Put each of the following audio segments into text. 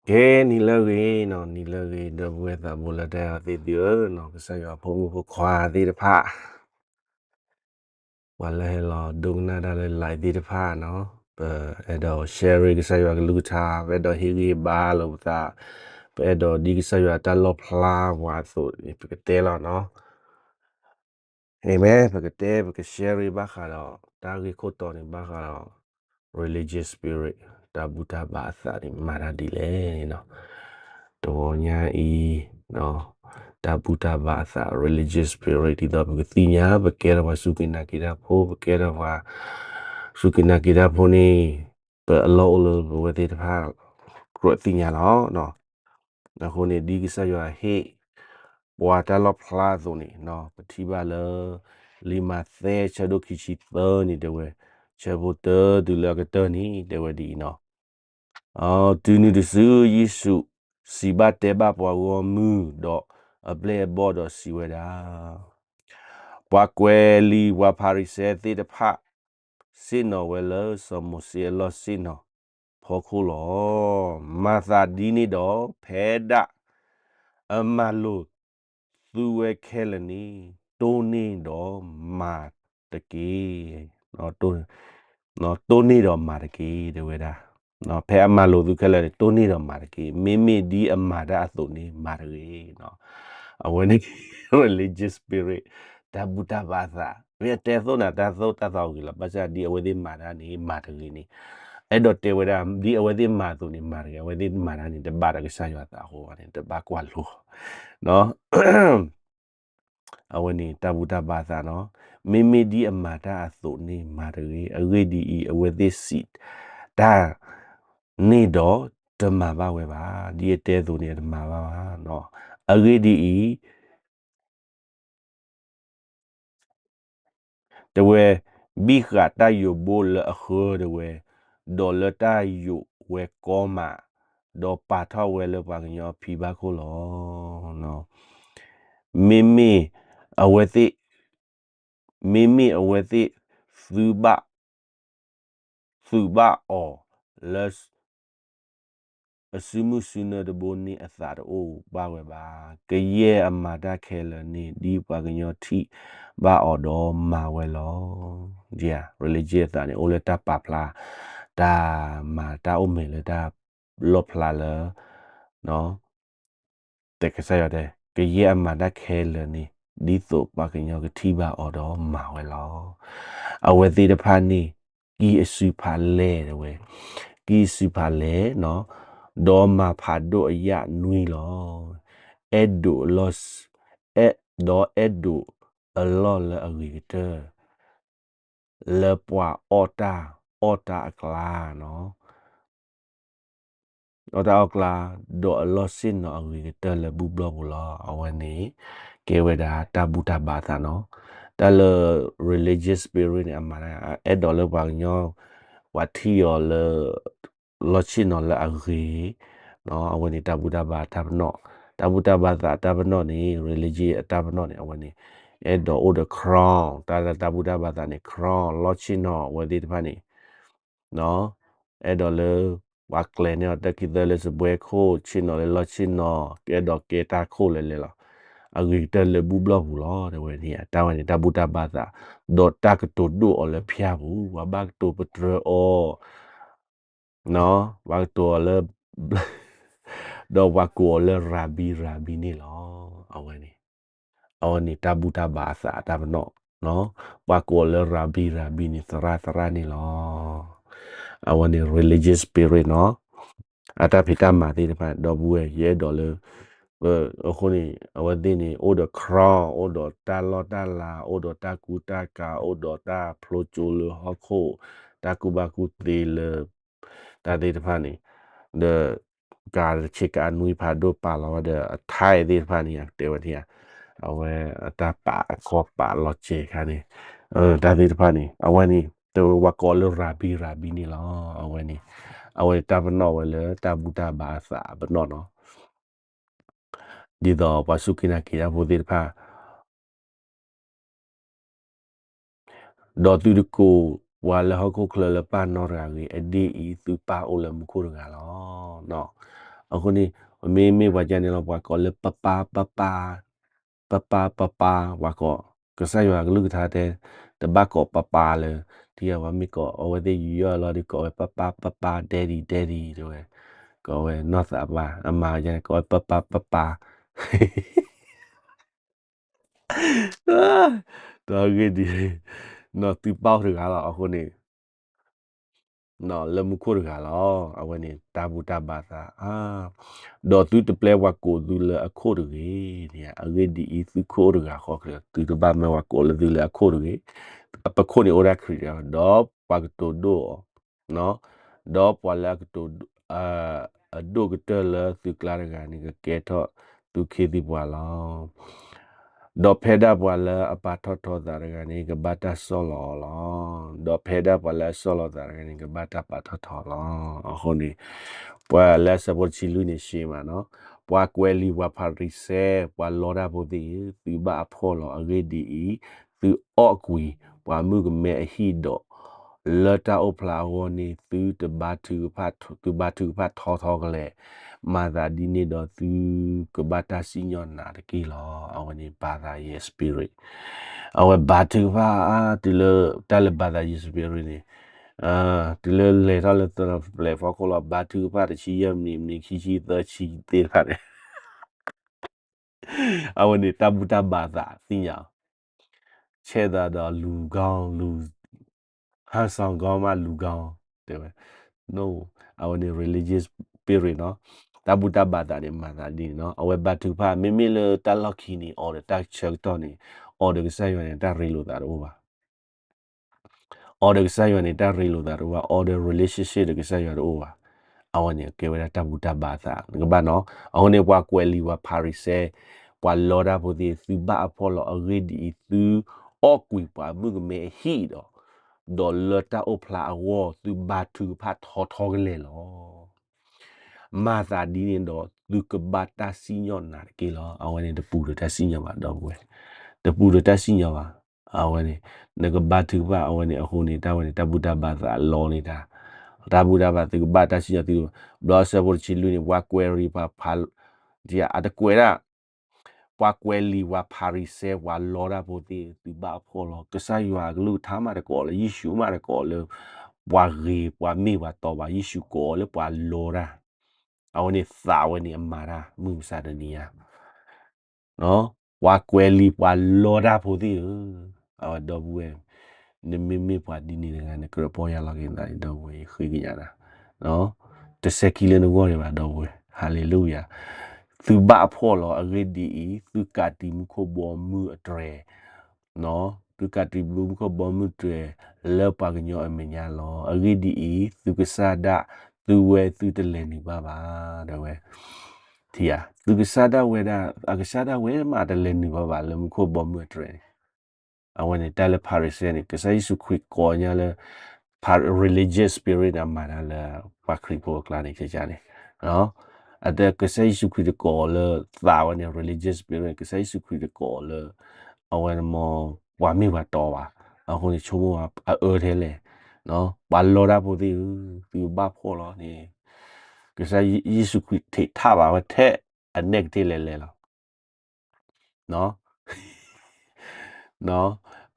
ကဲ နံၤလၢအဂ့ၤနီၤ, နံၤလၢအဂ့ၤ ဒီပုၢ်ဝဲၢ်သးဘိလၢတၢ်အဲၣ်သ့ၣ်သုဧၢနီၤ, ကစၢ်ယွၤဖိမုၣ်ဖိခွါသ့ၣ်တဖၣ် ပှၤလၢဟဲလီၤဒိကနၣ်တၢ်လၢ live သ့ၣ်တဖၣ်နီၤ, ပအဲၣ်ဒိး share ကစၢ်ယွၤကလုၢ်ကထါ, ပအဲၣ်ဒိးဟ့ၣ်ဂံၢ်ဟ့ၣ်ဘါလိာ်ပသး, ပအဲၣ်ဒိးဒ်ကစၢ်ယွၤတၢ်လီၣ်ဖျါပှၤအသိးန့ၣ် ပကတဲလီၤနီၤ. အၤမ့ၣ်, ပကတဲ ပက share ဘၣ်ဃးဒီး တၢ်ဂ့ၢ်ခိၣ်တီန့ၣ် ဘၣ်ဃးဒီး religious spirit တၢ်ဘူၣ်တၢ်ဘါအသးန့ၣ် မၤတၢ်ဒ်လဲၣ်န့ၣ်နီၤ. တဂီၤညါအံၤ တၢ်ဘူၣ်တၢ်ဘါအသး religious spirit ဒ်သိးပကသ့ၣ်ညါ ပကဲထီၣ်ပှၤစူၢ်က့ၤနာ်က့ၤတၢ်ဖိ, ပကဲထီၣ်ပှၤ စူၢ်က့ၤနာ်က့ၤတၢ်ဖိန့ၣ် ပအလီၢ်အိၣ်လၢပဝဲသ့ၣ်တဖၣ် ကြၢးသ့ၣ်ညါလီၤ. အဃိန့ၣ် ဒ်ကစၢ်ယွၤဟ့ၣ် ပှၤတၢ်လီၣ်ဖျါအသိးန့ၣ် ပထံၣ်ဘၣ်လၢ လံာ်မးသဲ ဆၢဒိၣ်ခံဆံသၢန့ၣ် တဲဝဲ, ဆၢဖိတၢတုၤလၢအကတၢၢ်န့ၣ် တဲဝဲဒ်အံၤနီၤ. တုၤနုၤတစု ယ့ၣ်ၡူးစံးဘၣ်တဲဘၣ်ပှၤဂီၢ်မုၢ်ဒီးအပျဲၢ်အဘီၣ်ဒီးစံးဝဲဒၣ်, ပှၤကွဲးလံာ်ပှၤဖၤရံၤၡဲသ့ၣ်တဖၣ် ဆ့ၣ်နီၤဝဲလၢစီၤမိၤၡ့အလီၢ်ဆ့ၣ်နီၤဖီခိၣ်လီၤ. မၤသးဒ်န့ၣ်ဒီး ဖဲဒၣ်အမၤလိာ်သုဝဲခဲလၢာ်န့ၣ် တိၢ်န့ၢ်ဒီးမၤတက့ၢ်. တိၢ်န့ၢ်ဒီးမၤတက့ၢ် တဲဝဲဒၣ်. ဖဲအမၤလိာ်သုခဲလၢာ်န့ၣ် တိၢ်န့ၢ်ဒီးမၤတက့ၢ်. မ့မ့ၢ်ဒ်အမၤတၢ်အသိးန့ၣ် မၤတဂ့ၤ. အဝဲန့ၣ် religious spirit တၢ်ဘူၣ်တၢ်ဘါအသး မ့ၢ်အတဲသိးနၤ တၢ်သိၣ်တၢ်သီအဂ့ၤလီၤ. ဘၣ်ဆၣ်ဒ်အဝဲသ့ၣ်မၤတၢ်န့ၣ် မၤတဂ့ၤန့ၣ် အဲၣ်ဒိးတဲဝဲဒၣ် ဒ်အဝဲသ့ၣ်မၤအသိးန့ၣ် မၤတဂ့ၤ. အဝဲသ့ၣ်မၤတၢ်န့ၣ် တဘၣ်ဒီးကစၢ်ယွၤအသးအဃိန့ၣ် တဘၣ်ကွၢ်လိ အဝဲန့ၣ် တၢ်ဘူၣ်တၢ်ဘါအသးနီၤ. မ့မ့ၢ်ဒ်အမၤတၢ်အသိးန့ၣ် မၤတဂ့ၤ. အဂ့ၢ်ဒ်အံၤ အဝဲသ့ၣ်စံးတၢ်န့ၣ်ဒီး တမၤဘၣ်ဝဲဘၣ်. ဒ်အတဲအသိးန့ၣ် အတမၤဘၣ်ဘၣ်. အဂ့ၢ်ဒ်အံၤ တဲဝဲ, ဘံၣ်ဃာ်တၢ်ယိာ်ဘိလၢအဃၢ တဲဝဲ, ဒီးလၢတၢ်ယိာ်ဝဲကီမး, ဒီးပာ်ထီၣ်ဝဲလၢပှၤကညီအဖံဘၣ်ခိၣ်လီၤ. မ့မ့ၢ်အဝဲသ့ၣ်, မ့မ့ၢ်အဝဲသ့ၣ်သုးဘၣ်, သုးဘၣ်အီၤလၢ အစုမုၢ်စုနၢတဘိန့ၣ်အသးတအိၣ်ဘၣ်ဝဲဘၣ်. ကယဲၢ်အမၤတၢ်ခဲလၢာ်န့ၣ် ဒ်ပှၤကညီထံၣ်ဘၣ်အီၤဒီးမၤဝဲလီၤ. ဒ် religion အသးန့ၣ် အိၣ်လၢတၢ်ပာ်ဖျါ, တၢ်မၤတၢ်အိၣ်မဲာ်လၢတၢ်လီၣ်ဖျါလၢ တဲကစၢ်ယွၤတဲ, ကယဲၢ်အမၤတၢ်ခဲလၢာ်န့ၣ် ဒ်သိးပှၤကညီကထံၣ်ဘၣ်အီၤဒီးမၤဝဲလီၤ. အဝဲသ့ၣ်တဖၣ်န့ၣ် ကံၢ်အစုဖးလဲၢ်တဲဝဲ, ကံၢ်အစုဖးလဲၢ်နီၤ, ဒီးမၤဖးဒိၣ်အယၣ်နွံလီၤ. အဲၣ်ဒိးအလီၢ်, အဲၣ်, ဒီးအဲၣ်ဒိးအလီၢ်လၢအဂ့ၤကတၢၢ် လၢပှၤအီၣ်တၢ်, အီၣ်တၢ်အကျါနီၤ. အီၣ်တၢ်အီၣ်ကျါ, ဒီးအလီၢ်ဆ့ၣ်နီၤအဂ့ၤကတၢၢ်လၢဘူၣ်ဘျီၣ်ပူၤလီၤ. အဝဲန့ၣ် ကဲဝဲဒၣ်တၢ်ဘူၣ်တၢ်ဘါအသးနီၤ. တၢ်လၢ religious spirit န့ၣ် အမၤတၢ် အဲၣ်ဒိးလၢပှၤကညီ ပှၤထံၣ်အီၤလၢ လီၢ်ဆ့ၣ်နီၤလၢအဂ့ၤ, အဝဲန့ၣ်တၢ်ဘူၣ်တၢ်ဘါအတၢ်ပနီၣ်, တၢ်ဘူၣ်တၢ်ဘါသးအတၢ်ပနီၣ်န့ၣ် religion အတၢ်ပနီၣ်န့ၣ် အဝဲန့ၣ် အဲၣ်ဒိးအိၣ်ဒီး crown တၢ်လၢတၢ်ဘူၣ်တၢ်ဘါသးန့ၣ် crown လီၢ်ဆ့ၣ်နီၤအဝဲသ့ၣ်တဖၣ်န့ၣ် အဲၣ်ဒိးလၢ ပှၤကျဲၤန့ၢ်အီၤတၢ်ခံသၢလၢစပွဲခိၣ် ဆ့ၣ်နီၤလၢလီၢ်ဆ့ၣ်နီၤ ကအဲၣ်ဒိးကဲတၢ်ခိၣ်လဲၤလဲၤလီၤ. အဂ့ၤကတၢၢ်လၢဘူၣ်ဘျီၣ်ပူၤလီၤ တဲဝဲန့ၣ် တၢ်ဝဲန့ၣ် တၢ်ဘူၣ်တၢ်ဘါသး, ဒီးတၢ်ကတိၤဒိၣ်အီၤလၢဖၠၣ်ပူၤ ပှၤဘၣ်ကတိၤပတြၢၤအီၤ ပှၤကတိၤအီၤလၢ ဒီးပှၤကိးအီၤလၢ ရၤဘံ ရၤဘံန့ၣ်လီၤ. အဝဲန့ၣ် အဝဲန့ၣ်တၢ်ဘူၣ်တၢ်ဘါအသးအတၢ်ပနီၣ်, ပှၤကိးအီၤလၢ ရၤဘံ ရၤဘံန့ၣ် သရၣ်သရၣ်န့ၣ်လီၤ. အဝဲန့ၣ် religious spirit နီၤ, အတၢ်ဖံးတၢ်မၤသ့ၣ်တဖၣ် ဒီပုၢ်ဝဲၢ် ယအဲၣ်ဒိးလၢ အဃိန့ၣ် အဝဲသ့ၣ်န့ၣ် အိၣ်ဒီး crown အိၣ်ဒီးတၢ်လီၢ်တၢ်လၤ အိၣ်ဒီးတၢ်ကူတၢ်ကၤ အိၣ်ဒီးတၢ်ဖျိကၠိလၢဟီၣ်ခိၣ် တၢ်ကူၣ်ဘၣ်ကူၣ်သ့လၢ တၢ်သ့ၣ်တဖၣ်န့ၣ် ဒီး ကၤဆ့ကၤနွံဖးဒိၣ်ပာ်လီၤဝဲဒီး အထါအံၤသ့ၣ်တဖၣ်န့ၣ် တဲဝဲဒၣ် အဝဲအတၢ်ပာ်အခီပာ်လီၤစဲၤခါန့ၣ် တၢ်သ့ၣ်တဖၣ်န့ၣ် အဝဲန့ၣ် တဲဝဲပှၤကိးလၢ ရၤဘံ ရၤဘံန့ၣ်လီၤ. အဝဲန့ၣ် အဝဲတၢ်ပနီၣ်ဝဲလၢတၢ်ဘူၣ်တၢ်ဘါအသးပနီၣ်နီၤ ဒ်သိးပှၤစူၢ်က့ၤနာ်က့ၤတၢ်ဖိသ့ၣ်တဖၣ် ဒီးသုတကိးပှၤလၢဟီၣ်ခိၣ်ချၢလၢပၢ်နီတဂၤဂ့ၤ, အဒ်အံၤသုပၢ်အိၣ်လၢမူခိၣ်တဂၤလီၤ. အဃိန့ၣ် မ့မ့ၢ်ပှၤကညီန့ၣ်လီၤ ပှၤကိးလၢပပၢ်ပပၢ် ပပၢ်ပပၢ် ပှၤကိး ကစၢ်ယွၤကလုၢ်ကထါတဲ တဘၣ်ကိးပပၢ်လၢ ထံၣ်ဧါ ပှၤမ့ၢ်ကိးအဝဲသ့ၣ်ယူးယီၣ်အလီၢ်ဒီး ကိးဝဲပပၢ်ပပၢ် daddy daddy တဲဝဲ ကိးဝဲနီၢ်သးပၢ် အမၤကန့ၣ် ကိးဝဲပပၢ်ပပၢ် ဒီးအဂ့ၢ်ဒ်အံၤ, နီၢ်သုပၢ်အိၣ်တဂၤလီၤ အဃိန့ၣ် နီၢ်လၢမူခိၣ်တဂၤလီၤ. အဝဲန့ၣ် တၢ်ဘူၣ်တၢ်ဘါသး ဒီးသုတပျဲပှၤကိးသုလၢအခိၣ်တဂ့ၤန့ၣ်, အဂ့ၢ်ဒ်အံၤ, သုခိၣ်အိၣ်တဂၤဃီ သုတဘၣ်မၢပှၤကိးလၢသုလၢအခိၣ်တဂ့ၤ. ပခိၣ်န့ၣ်အိၣ်ဒၣ်ခရံာ်တဂၤ, ဒီးပှၤကတိၤဒိၣ်အီၤ ဒီးပှၤလၢအကတိၤ အဒိၣ်ကတၢၢ်လၢသုကျါတဂၤန့ၣ် ကကဲထီၣ်သုခ့သုပှၤလီၤ. ဒီးဖဲဒၣ်ပှၤလၢအပာ်ထီၣ်ထီသးတဂၤန့ၣ် ကဘၣ်တၢ်ဆီၣ်လီၤအီၤလီၤ. ဒီးဖဲဒၣ်ပှၤလၢအဆီၣ်လီၤသးတဂၤန့ၣ် ကဘၣ်တၢ်ပာ်ထီၣ်ထီလီၤ. အဃိန့ၣ် ပှၤလၢအဆၢဖိတဆံလွံၢ်န့ၣ်ရှဲမးနီၤ, ပှၤကွဲးလံာ်ပှၤဖၤရံၤၡဲ ပှၤလီတၢ်ဖိသ့ၣ်ဧၢ, သုဘၣ်အဖှီၣ်လီၤ. အဂ့ၢ်ဒ်အံၤ, သုအီၣ်ကွံာ်ပှၤမုၣ်ကမဲအဟံၣ်ဒီး လၢတၢ်အိၣ်ဖျါအဂီၢ်န့ၣ် သုတဘါထုကဖၣ်, သုဘါထုကဖၣ်ထီထီကလဲာ်, မၤသးဒ်န့ၣ်ဒီးသုကဘၣ်တၢ်စံၣ်ညီၣ်နၤတက့ၢ်လီၤ. အဝဲန့ၣ် ဘါသးယဲ spirit, အဝဲဘါထုကဖၣ် တုၤလၢ တၢ်လၢဘါသးယဲ spirit န့ၣ် တုၤလၢလဲၤထီၣ်လၢပျဲၢ်ဖီခိၣ်လီၤ ဘါထုကဖၣ်တဆံယဲၢ်မံးနံး မံးနံးခံဆံသၢဆံသ့ၣ်တဖၣ်န့ၣ် အဝဲန့ၣ် တၢ်ဘူၣ်တၢ်ဘါသးသ့ၣ်ညါ, ဆဲးသးဒီးလူၤကီ, လူၤ, ဟါစီၤကီမးလူၤကီ, တဲဝဲ, အဝဲန့ၣ် religious spirit နီၤ, တၢ်ဘူၣ်တၢ်ဘါသးန့ၣ် မၤသးဒ်န့ၣ်နီၤ, အဝဲဘါထုကဖၣ် မ့မ့ၢ်လၢတၢ်လီၢ်ခံန့ၣ် အီၤဒီးတၢ်ဆၢကတီၢ်န့ၣ်, အီၤဒီးကစၢ်ယွၤန့ၣ် တၢ်ရ့လိာ်သးတအိၣ်ဘၣ် အီၤဒီးကစၢ်ယွၤန့ၣ် တၢ်ရ့လိာ်သးတအိၣ်ဘၣ်, အီၤဒီး relationship ဒီးကစၢ်ယွၤတအိၣ်ဘၣ်, အဝဲန့ၣ်ကဲဝဲဒၣ်တၢ်ဘူၣ်တၢ်ဘါသး နကဘၣ်နီၤ, အဃိန့ၣ် ပှၤကွဲးလံာ်ပှၤဖၤရံၤၡဲ, ပှၤလီတၢ်ဖိသ့ၣ် သုဘၣ်အဖှီၣ်လီၤ. အဂ့ၢ်ဒ်အံၤ, သုအီၣ်ကွံာ်ပှၤမုၣ်ကမဲအဟံၣ်ဒီး, ဒီးလၢတၢ်အိၣ်ဖျါအဂီၢ် သုဘါထုကဖၣ်ထီထီကလဲာ်လီၤ. မၤသးဒ်န့ၣ်ဒီး သုကဘၣ်တၢ်စံၣ်ညီၣ်နၤတက့ၢ်လီၤ. အဝဲန့ၣ်တပူၤဒီးတၢ်စံၣ်ညီၣ်ဘၣ် ဒီပုၢ်ဝဲၢ်, တပူၤဒီးတၢ်စံၣ်ညီၣ်ဘၣ်, အဝဲန့ၣ် နကဘါထုကဖၣ် အဝဲန့ၣ်အဃိန့ၣ် တၢ်ဝဲန့ၣ် တၢ်ဘူၣ်တၢ်ဘါသးလီန့ၢ်တၢ်, တၢ်ဘူၣ်တၢ်ဘါ သုကဘၣ်တၢ်စံၣ်ညီၣ်သု, ဘျီအဆၢဖိတဆံလွံၢ်န့ၣ် ပှၤကွဲးလံာ်ပှၤဖၤ, အတကွဲးဒၣ် ပှၤကွဲးလံာ်ပှၤဖၤရံၤၡဲ ပှၤလီတၢ်ဖိသ့ၣ် သုဘၣ်အဖှီၣ်လီၤ. ကစၢ်ယွၤအကလုၢ်ကထါမးတကိးလၢ ယ့ၣ်ၡူးမးတကိးလၢ ပှၤဂ့ၤပှၤမ့ၢ်ပှၤတီပှၤ, ယ့ၣ်ၡူးကိးလၢပှၤလီတၢ်, အဝဲန့ၣ်သးဝဲန့ၣ်အမၤတၢ် မုၢ်မဆါတနံၤညါ ပှၤကွဲးလံာ်ပှၤလီတၢ်ဖိသ့ၣ်ဧၢ, အဝဲဒီပုၢ်ဝဲၢ်, နမ့မ့ၢ်ပှၤဒ်န့ၣ်တဂၤ နကြၢးပီၢ်ယၢ်လီၤက့ၤနသးန့ၣ် ဒီပုၢ်ဝဲၢ် ယဃ့ကညးနၤ, တစဲးခံလၢနဂီၢ်ဒံးဘၣ် ဒီပုၢ်ဝဲၢ်, ဟၤလ့လူယၤ, သုဘၣ်အဖှီၣ်လီၤ. အဂ့ၢ်ဒ်အံၤ, သုကးတံၤမူခိၣ်ဘီမုၢ်အတြဲၤ သုကးတံၤမူခိၣ်ဘီမုၢ်တြဲၤ လၢပှၤကညီအမဲာ်ညါလီၤ. အဂ့ၢ်ဒ်အံၤ, သုကစၢ်ဒၣ်သုဝဲသုတလဲၤနုာ်ဘၣ်ဘၣ် တဲဝဲ, ထံဧါ, သုကစၢ်ဒၣ်ဝဲဒၣ် အကစၢ်ဒၣ်ဝဲမးတလဲၤနုာ်ဘၣ်ဘၣ် လၢမူခိၣ်ဘီမုၢ်အတြဲၤန့ၣ်, အဝဲန့ၣ်တၢ်လၢဖၤရံၤၡဲန့ၣ် ကစၢ်ယ့ၣ်ၡူးခရံာ်ကိးညါလၢ religious spirit န့ၣ် အမၤတၢ်လၢပှၤခရံာ်ဖိအကျါန့ၣ် ကကန့ၣ် အတကစၢ်ယ့ၣ်ၡူးခရံာ်တကိးလၢ သးဝဲန့ၣ် religious spirit ကစၢ်ယ့ၣ်ၡူးခရံာ်တကိးလၢ အဝဲမ့ၢ်ပှၤမ့ၢ်ပှၤတီဘၣ်, အဃိန့ၣ် ဆိကမိၣ်အအၢထဲလဲၣ်, ပှၤလီတၢ်ဖိသ့ၣ်ဧၢ, သုဘၣ်ဖှီၣ်လီၤန့ၣ်, ကစၢ်ယ့ၣ်ၡူးခရံာ်ထံးထးဘၣ်ဝဲထဲအနဲၣ်ကတ့ၢ်လဲၤလဲၤလီၤ.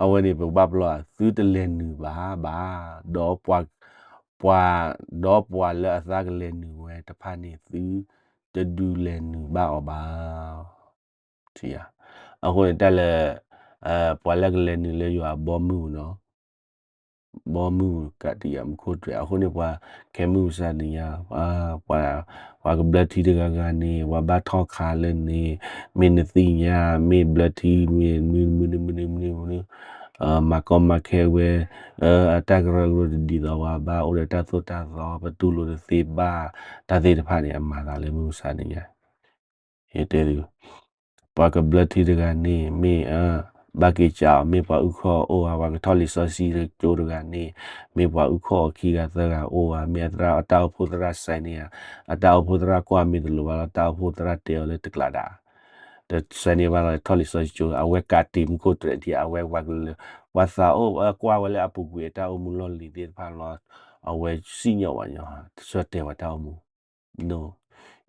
အဝဲန့ၣ်ပကဘၣ်ပလီၢ် သုတလဲၤနုာ်ဘၣ်ဘၣ်, ဒီးပှၤ, ပှၤ, ဒီးပှၤလၢအသးကလဲၤနုာ်ဝဲတဖၣ်န့ၣ် သုတဒုးလဲၤနုာ်ဘၣ်အီၤဘၣ်. အဃိန့ၣ်တၢ်လၢ ပှၤလၢကလဲၤနုာ်လၢယွၤအဘီမုၢ်နီၤ ဘီမုၢ်ကးတံာ်အမူခိၣ်တြဲၤ အဃိန့ၣ် ပှၤခဲမုၢ်မဆါတနံၤညါ ပှၤကဘျၢထံတဂၤဂၤန့ၣ် ပှၤဘၣ်ထီၣ်ခးလၢန့ၣ် မ့ၢ်နသ့ၣ်ညါ မ့ၢ်ဘျၢထံမ့ၢ်မနုၤမနုၤမနုၤမနုၤ မၤကီမၤခဲဝဲ အတၢ်ကရၢကရိတဒ်သိး ပှၤဘၣ်အိၣ်ဒီးတၢ်သိၣ်တၢ်သီ ပတူၢ်လိာ်တသ့ဘၣ် တၢ်သ့ၣ်တဖၣ်န့ၣ် အမၤသးလၢမုၢ်မဆါတနံၤညါ ယတဲသု ပှၤကဘျၢထံတဂၤန့ၣ် မ့ၢ်အ ဘၣ်က့ၤစးအီၤ မ့ၢ်ပှၤအုၣ်ခီၣ်အိၣ်ဧါ, ပှၤကထီၣ်လံာ်စီဆှံကၠိတဂၤန့ၣ် မ့ၢ်ပှၤအုၣ်ခီၣ်အီၤခံဂၤသၢဂၤအိၣ်ဧါ, မ့ၢ်အသရၣ် အတၢ်အိၣ်ဖှိၣ်သရၣ်စဲးန့ၣ်ဧါ, အတၢ်အိၣ်ဖှိၣ်သရၣ်ကွၢ်မ့ၢ်တလိၤဘၣ်လီၤ တၢ်အိၣ်ဖှိၣ်သရၣ်တဲအီၤလၢတကျးဒၣ် တစဲးန့ၣ်ဘၣ်လီၤ ထီၣ်လံာ်စီဆှံကၠိ အဝဲကးတံာ်မူခိၣ်တြဲၤဒံး အဝဲ ပှၤသးအိၣ်ကွၢ်ဝဲလၢအပူၤကွံာ်အတၢ်အိၣ်မူလီၢ်လံၤသ့ၣ်တဖၣ်လီၤ အဝဲစံၣ်ညီၣ်ပှၤညီ တဆၢတဲာ်ပှၤတၢ်အိၣ်မူ no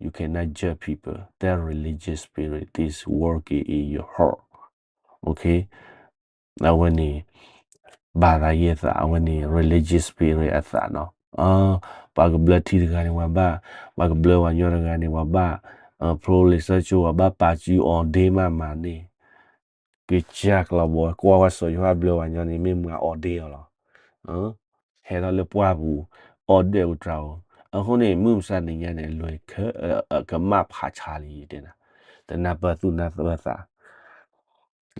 You cannot judge people. That religious spirit is working in your heart. Okay? အဝဲန့ၣ် ဘၣ်သးယဲၢ်သး အဝဲန့ၣ် religious spirit အသးနီၤ. ပှၤကဘျၢထံတဂၤန့ၣ် ပှၤဘၣ်, ပှၤကဘျၢပှၤညီတဂၤန့ၣ် ပှၤဘၣ်, ဖျိလံာ်စီဆှံ ပှၤဘၣ်ပာ်စုအီၤဒ့မးမးန့ၣ် ကစၢ်ကျီဘီ ကွၢ်ဝဲစီၤယိၤဟၣ်ဘျၢပှၤညီန့ၣ် မ့ၢ်မၤအီၤဒ့အီၤလီၤ. ဟဲထီၣ်လၢပှၢ်ပူၤ အီၣ်ဒၢးပတြၢၤဧိၤ, အဃိန့ၣ် မုၢ်မဆါတနံၤညါန့ၣ် အလွဲၢ်ခဲ ကမၣ်ဖးဆါလံ ယတဲနၤ, တနၢ်ပၢၢ်သူၣ်နၢ်ပၢၢ်သး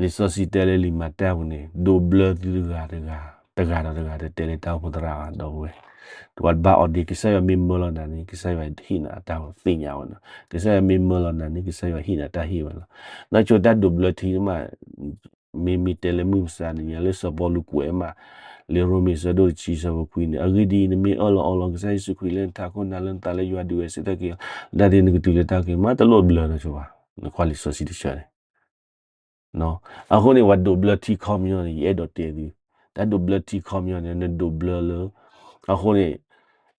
လံာ်စီဆှံတဲလၢလံာ်မၤတၢ်ပူၤန့ၣ် ဒိးဘျၢသုတဂၤတဂၤ, တဂၤဒီးတဂၤ တတဲလၢတၢ်အိၣ်ဖှိၣ်သရၣ်ဘၣ် ဒီပုၢ်ဝဲၢ်, ပှၤတဘၣ်အီၤဒ့ ကစၢ်ယွၤမ့ၢ်မၢလီၤနၤန့ၣ် ကစၢ်ယွၤဟ့ၣ်နၤတၢ်သ့ၣ်ညါဝဲနီၤ, ကစၢ်ယွၤမ့ၢ်မၢလီၤနၤန့ၣ် ကစၢ်ယွၤဟ့ၣ်နၤတၢ်ဟ့ၣ်ဝဲလီၤ. နီၢ်ဆိတၢ်ဒိးဘျၢထံမး မ့မ့ၢ်တဲလၢမုၢ်မဆါတနံၤညါ လၢစီၤပီလူးကွဲးမး လံာ်ရိမ့ၤဆၢဒိၣ်တဆံဆၢဖိခွံန့ၣ် အဂ့ၢ်ဒ်အံၤ နမ့ၢ်အၢၣ်လီၤအီလီၤကစၢ်ယ့ၣ်ၡူးခရံာ်လၢနထးခိၣ်နၤလၢနသးလၢယွၤဒုးဝဲစံးတၢ်က့ၤ ဒၣ်သ့ၣ်နကတုၤလၢတၢ်က့ၤ မ့ၢ်တလိၣ်ဘျၢနီၢ်ဆိဘၣ်, နကွၢ်လံာ်စီဆှံတဆၢန့ၣ် အဃိန့ၣ် ပှၤဒိးဘျၢထံခီပညီန့ၣ် ယအဲၣ်ဒိးတဲသု, တၢ်ဒိးဘျၢထံခီပညီန့ၣ် နဒိးဘျၢလၢ, အဃိန့ၣ်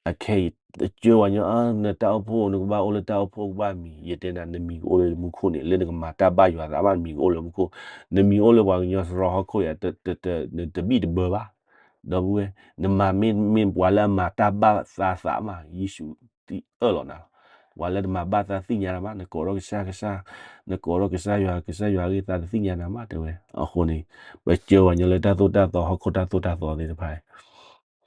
အခဲအံၤ တကၢပှၤညီ နတၢ်အိၣ်ဖှိၣ် နကဘၣ်အိၣ်လၢတၢ်အိၣ်ဖှိၣ်ကဘၣ်မံၤ ယတဲနၤ နမံၤကအိၣ်လၢမူခိၣ်န့ၣ် လၢနကမၤတၢ်ဘၣ်ယွၤသးဘၣ် နမံၤကအိၣ်လၢမူခိၣ်, နမံၤအိၣ်လၢပှၤကညီစရီဟီၣ်ခိၣ်ယၤ နတဘံၣ်တဘၢဘၣ်, ဒီပုၢ်ဝဲၢ် နမၤမ့ၢ်မ့ၢ်ပှၤလၢအမၤတၢ်ဘၣ်သးသးမး ယ့ၣ်ၡူးအၢၣ်လီၤနၤလီၤ. ပှၤလၢတမၤဘၣ်သးသ့ၣ်ညါနၤမး နကိးထီၣ်ကစၢ်ကစၢ်, နကိးထီၣ်ကစၢ်ယွၤ ကစၢ်ယွၤအဂ့ၢ်သးတသ့ၣ်ညါနၤမး တဲဝဲ. အဃိန့ၣ် ပကၢပှၤညီလၢတၢ်သိၣ်တၢ်သီ ဟီၣ်ခိၣ်တၢ်သိၣ်တၢ်သီသ့ၣ်တဖၣ် ယ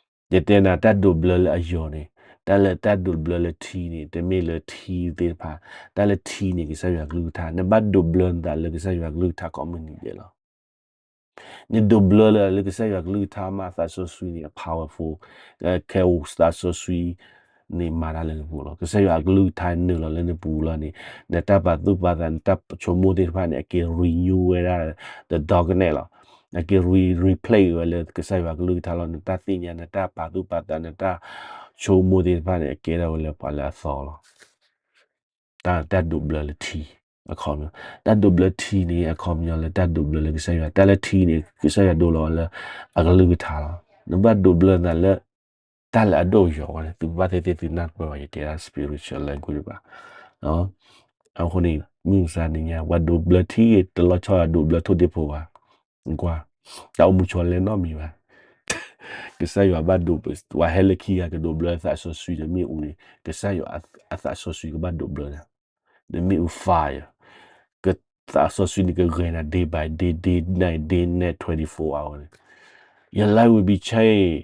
တဲနၤ တၢ်ဒိးဘျၢလၢအယီၤန့ၣ်, တၢ်လၢတၢ်ဒိးဘျၢလၢထံန့ၣ် တမ့ၢ်လၢထံသ့ၣ်တဖၣ်, တၢ်လၢထံန့ၣ် ကစၢ်ယွၤကလုၢ်ကထါ, နဘၣ်ဒိးဘျၢနသးလၢကစၢ်ယွၤကလုၢ်ကထါကိးမုၢ်နံၤဒဲးလီၤ. နဒိးဘျၢလၢ လၢကစၢ်ယွၤကလုၢ်ကထါမး သးစီဆှံန့ၣ် အ powerful, ခဲအိၣ်သးစီဆှံန့ၣ်မၤတၢ်လၢနပူၤလီၤ. ကစၢ်ယွၤအကလုၢ်ကထါနုာ်လီၤလၢနပူၤလီၤန့ၣ် နတၢ်ပာ်သူၣ်ပာ်သး နတၢ်ဆိကမိၣ်သ့ၣ်တဖၣ်န့ၣ် အက့ၤ renew ဝဲဒၣ် the darkness လီၤ. အက့ၤ re- replace ဝဲလၢကစၢ်ယွၤကလုၢ်ကထါလီၤ. နတၢ်သ့ၣ်ညါ နတၢ်ပာ်သူၣ်ပာ်သး နတၢ်ဆိကမိၣ်သ့ၣ်တဖၣ်န့ၣ် အကဲထီၣ်ဝဲလၢပှၤလၢအသီလီၤ. တၢ်- တၢ်ဒိးဘျၢလၢထံ အခီပညီ, တၢ်ဒိးဘျၢထံန့ၣ် အခီပညီလၢတၢ်ဒိးဘျၢလၢကစၢ်ယွၤ, တၢ်လၢထံန့ၣ် ကစၢ်ယွၤဒိလီၤလၢအကလုၢ်ကထါလီၤ. နဘၣ်ဒိးဘျၢနသးလၢ တၢ်လၢအဒိၣ်အယိာ်ဝဲန့ၣ် သုဘၣ်သ့ၣ်သ့ၣ်သုနၢ်ပၢၢ်ဘၣ် ယတဲဒၣ် spiritual language ဘၣ်. အဃိန့ၣ် မုၢ်မဆါနံၤညါ ပှၤဒိးဘျၢထံဂ့ၤ တလီၤဆီဒိးဘျၢထိၣ်ဒ့ဖိဘၣ်. ကွၢ် တၢ်အိၣ်မူဆိလဲၣ်နီတမံၤဘၣ်. ကစၢ်ယွၤဘၣ်ဒိး, ပှၤဟဲလၢခံဂၤကဒိးဘျၢသးစီဆှံဒီးမ့ၣ်အူန့ၣ် ကစၢ်ယွၤအသးစီဆှံကဘၣ်ဒိးဘျၢနၤ, နမ့ၣ်အူ fire, ကသးစီဆှံန့ၣ်ကဂဲၤနၤ day by day, day night, day night, twenty-four hour န့ၣ် your life will be changed.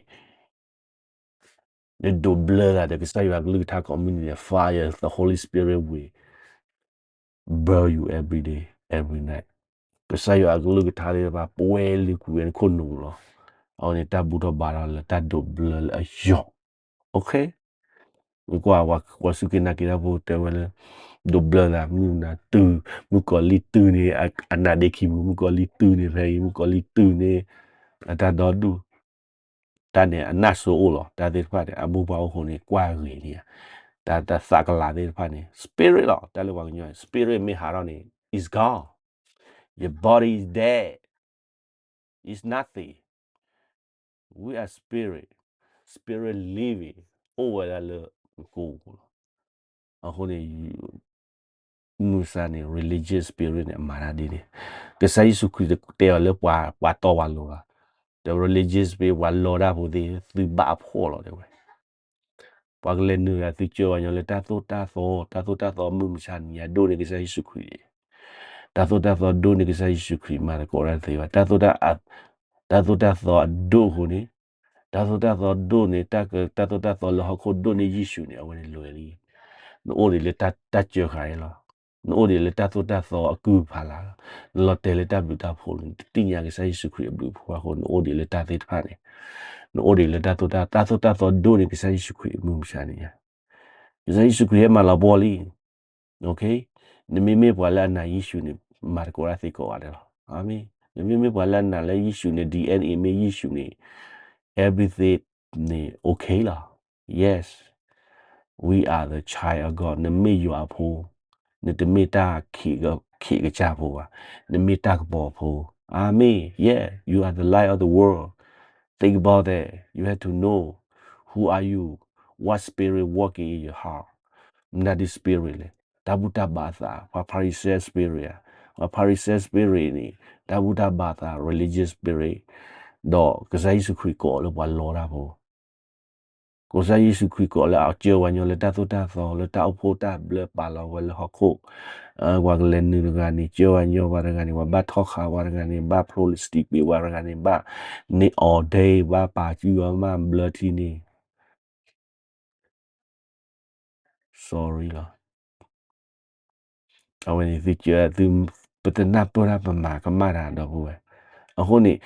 နဒိးဘျၢသးဒီးကစၢ်ယွၤကလုၢ်ကထါကိးမုၢ်နံၤန့ၣ် fire, the Holy Spirit will burn you every day, every night. ကစၢ်ယွၤအကလုၢ်ကထါသ့ၣ်တဖၣ် ပှဲၤလုာ်ကွံာ်ဝဲနခိၣ်နူာ်လီၤ. အဝဲန့ၣ် တၢ်ဘူၣ်ထီၣ်ဘါထီၣ်လၢတၢ်ဒိးဘျၢလၢအယိာ်. နကွၢ် ပှၤစူၢ်က့ၤနာ်က့ၤတၢ်ဖိတဲဝဲလၢ ဒိးဘျၢသး မုၢ်နၤတုၤ, မုၣ်ကီၤလံၢ်တုၤန့ၣ် အနးဒ့ခံပူၤ, မုၣ်ကီၤလံၢ်တုၤန့ၣ် ဖဲအံၤ မုၣ်ကီၤလံၢ်တုၤန့ၣ် အတၢ်ဒီဒူၣ် တၢ်န့ၣ် အနၢ်စိအိၣ်လီၤ. တၢ်သ့ၣ်တဖၣ်န့ၣ် အမိၢ်ပှၢ်အိၣ်ဃိန့ၣ် ကွၢ်ဂ့ၤန့ၣ်ဧါ. တၢ် တၢ်သးကလၤသ့ၣ်တဖၣ်န့ၣ် spirit လီၤ. တၢ်လၢပှၤကညီ spirit မ့ၢ်ဟးထီၣ်န့ၣ် is gone. Your body is dead. It's nothing. We are spirit. Spirit living. အိၣ်ဝဲဒၣ်လၢနကိာ်ပူၤလီၤ. အဃိန့ၣ် မုၢ်မဆါန့ၣ် religious spirit န့ၣ် အမၤတၢ်ဒ်န့ၣ် ကစၢ်ယ့ၣ်ၡူးခရံာ်တတဲအီၤလၢပှၤတီပှၤလိၤဘၣ်. ဒီး religious spirit ပှၤလီတၢ်ဖိသ့ၣ် သုဘၣ်အဖှီၣ်လီၤ တဲဝဲ. ပှၤကလဲၤနုာ်ဒီးသုကၢပှၤညီလၢတၢ်သိၣ်တၢ်သီ, တၢ်သိၣ်တၢ်သီမုၢ်မဆါနံၤညါဒိၣ်န့ၢ်ကစၢ်ယ့ၣ်ၡူးခရံာ်န့ၣ်, တၢ်သိၣ်တၢ်သီဒိၣ်န့ၢ်ကစၢ်ယ့ၣ်ၡူးခရံာ်မၤသကိးတၢ်သ့ဘၣ်. တၢ်သိၣ်တၢ်သီအဒိၣ်အဃိန့ၣ်, တၢ်သိၣ်တၢ်သီဒိၣ်န့ၢ်, တၢ်သိၣ်တၢ်သီလၢဟီၣ်ခိၣ်ဒိၣ်န့ၢ်ယ့ၣ်ၡူးန့ၣ် အဝဲန့ၣ်လွဲၤလံ. နအိၣ်ဒံးလၢတၢ်စၢဃာ်အံၤလီၤ. နအိၣ်ဒံးလၢတၢ်သိၣ်တၢ်သီအကုၢ်ဖးလၢ်လီၤ. နလီၤတဲာ်လၢတၢ်ဘျုးတၢ်ဖှိၣ်လီၤ. နတသ့ၣ်ညါကစၢ်ယ့ၣ်ၡူးခရံာ်အဘျုးအဖှိၣ်အဃိ နအိၣ်ဒံးလၢတၢ်သ့ၣ်တဖၣ်န့ၣ်, နအိၣ်ဒံးလၢတၢ်သိၣ်တၢ်, တၢ်သိၣ်တၢ်သီဒိၣ်န့ၢ်ကစၢ်ယ့ၣ်ၡူးခရံာ်မုၢ်မဆါနံၤညါ. ကစၢ်ယ့ၣ်ၡူးခရံာ်ဟဲမၤလီၤပှီၢ်လံ. နမ့မ့ၢ်ပှၤလၢအနာ်ယ့ၣ်ၡူးန့ၣ် မၤသကိးတၢ်သ့ကိးဂၤဒဲးလီၤ. အၤမ့ၣ်. နမ့မ့ၢ်ပှၤလၢအနာ်လၢယ့ၣ်ၡူးန့ၣ် DNA မ့ၢ်ယ့ၣ်ၡူးန့ၣ် everything န့ၣ် okay လီၤ. Yes, we are the child of God. နမ့ၢ်ယွၤအဖိ, နတမ့ၢ်တၢ်ခံးကစၢ်ဖိဘၣ်, နမ့ၢ်တၢ်ကပီၤဖိ. အၤမ့ၣ်. Yeah, you are the light of the world. Think about that. You have to know who are you, what spirit working in your heart. နဒုး spirit လဲၣ်, တၢ်ဘူၣ်တၢ်ဘါအသး, ပှၤ Pharisee spirit ဧါ, ပှၤ Pharisee spirit န့ၣ် တၢ်ဘူၣ်တၢ်ဘါအသး religious spirit, ဒီးကစၢ်ယ့ၣ်ၡူးခရံာ်ကိးလၢပှၤလီတၢ်ဖိ ကစၢ်ယ့ၣ်ၡူးခရံာ်ကိးလၢအကၢပှၤကညီလၢတၢ်သိၣ်တၢ်သီ လၢတၢ်အိၣ်ဖှိၣ်တၢ်ဘျၢပာ်လီၤဝဲလၢဟီၣ်ခိၣ်, ပှၤကလဲၤနုာ်တဂၤန့ၣ် ကၢပှၤကညီပှၤတဂၤန့ၣ် ပှၤဘၣ်ထီၣ်ဃာ်ပှၤတဂၤန့ၣ် ဘၣ်ဖျိလံ stick ပှၤတဂၤန့ၣ် ဘၣ်န့ၢ် ordain ဘၣ်ပာ်စုအီၤမးဘျၢထံန့ၣ် sorry လီၤ. အဝဲန့ၣ်သုကၢသု ပတနၢ်ပၢၢ်တၢ်ပမၤကမၣ်တၢ်ဒီပုၢ်ဝဲၢ်. အဃိန့ၣ်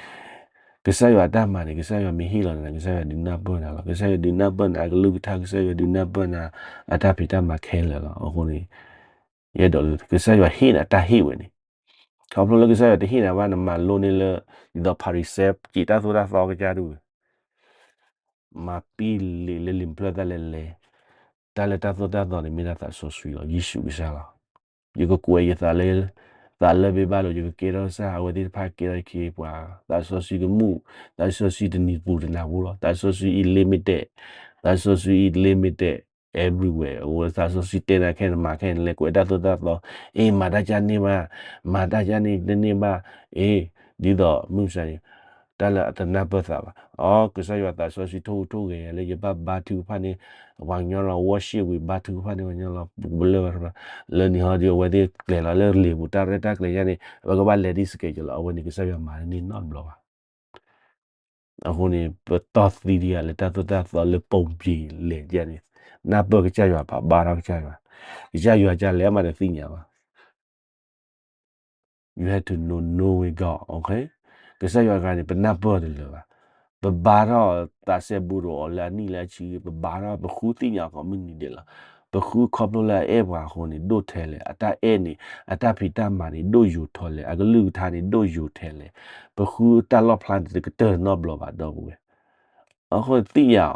ကစၢ်ယွၤအတၢ်မၤန့ၣ် ကစၢ်ယွၤမ့ၢ်ဟ့ၣ်လီၤနၤ ကစၢ်ယွၤဒုးနၢ်ပၢၢ်နၤလီၤ. ကစၢ်ယွၤဒုးနၢ်ပၢၢ်နၤအကလုၢ်ကထါ ကစၢ်ယွၤဒုးနၢ်ပၢၢ်နၤအတၢ်ဖံးတၢ်မၤခဲလၢာ်လီၤ. အဃိန့ၣ် ယအဲၣ်ဒိးလၢကစၢ်ယွၤဟ့ၣ်နၤတၢ်ဟ့ၣ်ဝဲန့ၣ် ခီဖျိလၢကစၢ်ယွၤတဟ့ၣ်နၤဘၣ် နမၤလိန့ၢ်လၢ ဒ်သိး Pharisee က့ၤတၢ်သိၣ်တၢ်သီကစၢ်ဒၣ်ဝဲ မၤပံလံးလၢလံာ်ပျၢၢ်တၢ်လဲၤလဲၤ, တၢ်လၢတၢ်သိၣ်တၢ်သီန့ၣ် မ့ၢ်ဒၣ်သးစီဆှံလီၤ, ယ့ၣ်ၡူးကစၢ်လီၤ. ယကကွဲးယသးလၢ သးလၢဘ့ၣ်ဘၣ်လိာ် ယကကဲထီၣ်ကစၢ် အဝဲသ့ၣ်တဖၣ်ကဲထီၣ်ခ့ပှၤ သးစီဆှံကမူၣ်, သးစီဆှံတနံၤပူၤတနၤပူၤလီၤ. သးစီဆှံအံၤ limited, သးစီဆှံအံၤ limited everywhere အဃိ သးစီဆှံတဲနၤခဲန့ၣ် မၤခဲန့ၣ် လဲၤကွဲးတၢ်သိၣ်တၢ်သီ, အ့ မၤတၢ်ကန့ၢ်ဘၣ်, မၤတၢ်ကန့ၢ်တန့ၢ်ဘၣ်, အ့ ဒ်သိးမုၢ်မဆါန့ၣ် တၢ်လၢအတနၢ်ပၢၢ်သးဘၣ်. အီ ကစၢ်ယွၤသးစီဆှံထိၣ်ဟူးထိၣ်ဂဲၤယၤလၢယဘၣ်ဘါထုကဖၣ်န့ၣ် ပှၤကညီလီၤ worship ဝံၤဘါထုကဖၣ်န့ၣ် ပှၤကညီလီၤ ပကဘၣ်လၢ လၢနံၤဟီဒီး အဝဲသ့ၣ်ကျဲၤလီၤလၢလံာ်ပူၤ တၢ်ရဲၣ်တၢ်ကျဲၤယါန့ၣ် ပကဘၣ်လဲၤဒ် schedule လီၤ. အဝဲန့ၣ် ကစၢ်ယွၤမၤန့ၢ်နီတဘျီဘၣ်. အဃိန့ၣ် ပတီၢ်သံဒံးယၤလၢတၢ်သိၣ်တၢ်သီလၢပိာ်ပံၤလဲၤဒ်န့ၣ် နၢ်ပၢၢ်ကစၢ်ယွၤဘၣ် ဘါထီၣ်ကစၢ်ယွၤ, ကစၢ်ယွၤကလဲၤမးတသ့ၣ်ညါဘၣ်. You have to know, know with God, okay? ကစၢ်ယွၤတဂၤန့ၣ် ပနၢ်ပၢၢ်တလၢာ်ဘၣ်. ပဘါထီၣ်သးစဲဘူးဒီးအီၤလၢအနံၣ်လၢအဆံ, ပဘါထီၣ် ပဃုသ့ၣ်ညါအီၤကိးမုၢ်နံၤဒဲးလီၤ. ပဃုခီဖျိလၢအအဲၣ်ပှၤအဃိန့ၣ် ဒိၣ်ထဲလဲၣ်, အတၢ်အဲၣ်န့ၣ် အတၢ်ဖံးတၢ်မၤန့ၣ် ဒိၣ်ယိာ်ထီၣ်လဲၣ်, အကလုၢ်ကထါန့ၣ် ဒိၣ်ယိာ်ထဲလဲၣ်, ပဃုတၢ်လီၣ်ဖျါန့ၣ် တကတၢၢ်နီတဘျီဘၣ် ဒီပုၢ်ဝဲၢ်. အဃိသ့ၣ်ညါ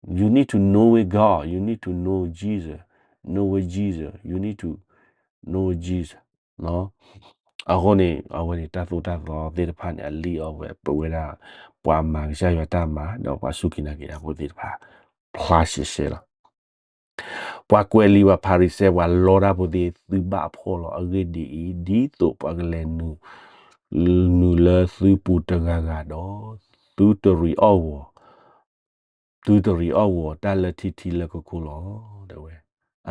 အီၤ you need to know with God, you need to know Jesus, know with Jesus, you need to know with Jesus အဃိန့ၣ် အဝဲန့ၣ်တၢ်သိၣ်တၢ်သီသ့ၣ်တဖၣ်န့ၣ် အလံၣ်အီၣ်ဝဲ ပဝဲဒၣ် ပှၤမၤကစၢ်ယွၤတၢ်မၤ ဒီးပှၤစူၢ်က့ၤနာ်က့ၤတၢ်ဖိသ့ၣ်တဖၣ် ဖျါရှဲရှဲလီၤ. ပှၤကွဲးလံာ်ပှၤဖၤရံၤၡဲ ပှၤလီတၢ်ဖိသ့ၣ် သုဘၣ်အဖှီၣ်လီၤ. အဂ့ၢ်ဒ်အံၤ, ဒ်သိးပှၤကလဲၤနုာ် နုာ်လၢသုပူၤတဂၤဂၤဒီး သုတရံးအီၣ်ဂီၤ သုတရံးအီၣ်ဂီၤတၢ်လၢထံထံလၢခိခိလီၤ တဲဝဲ.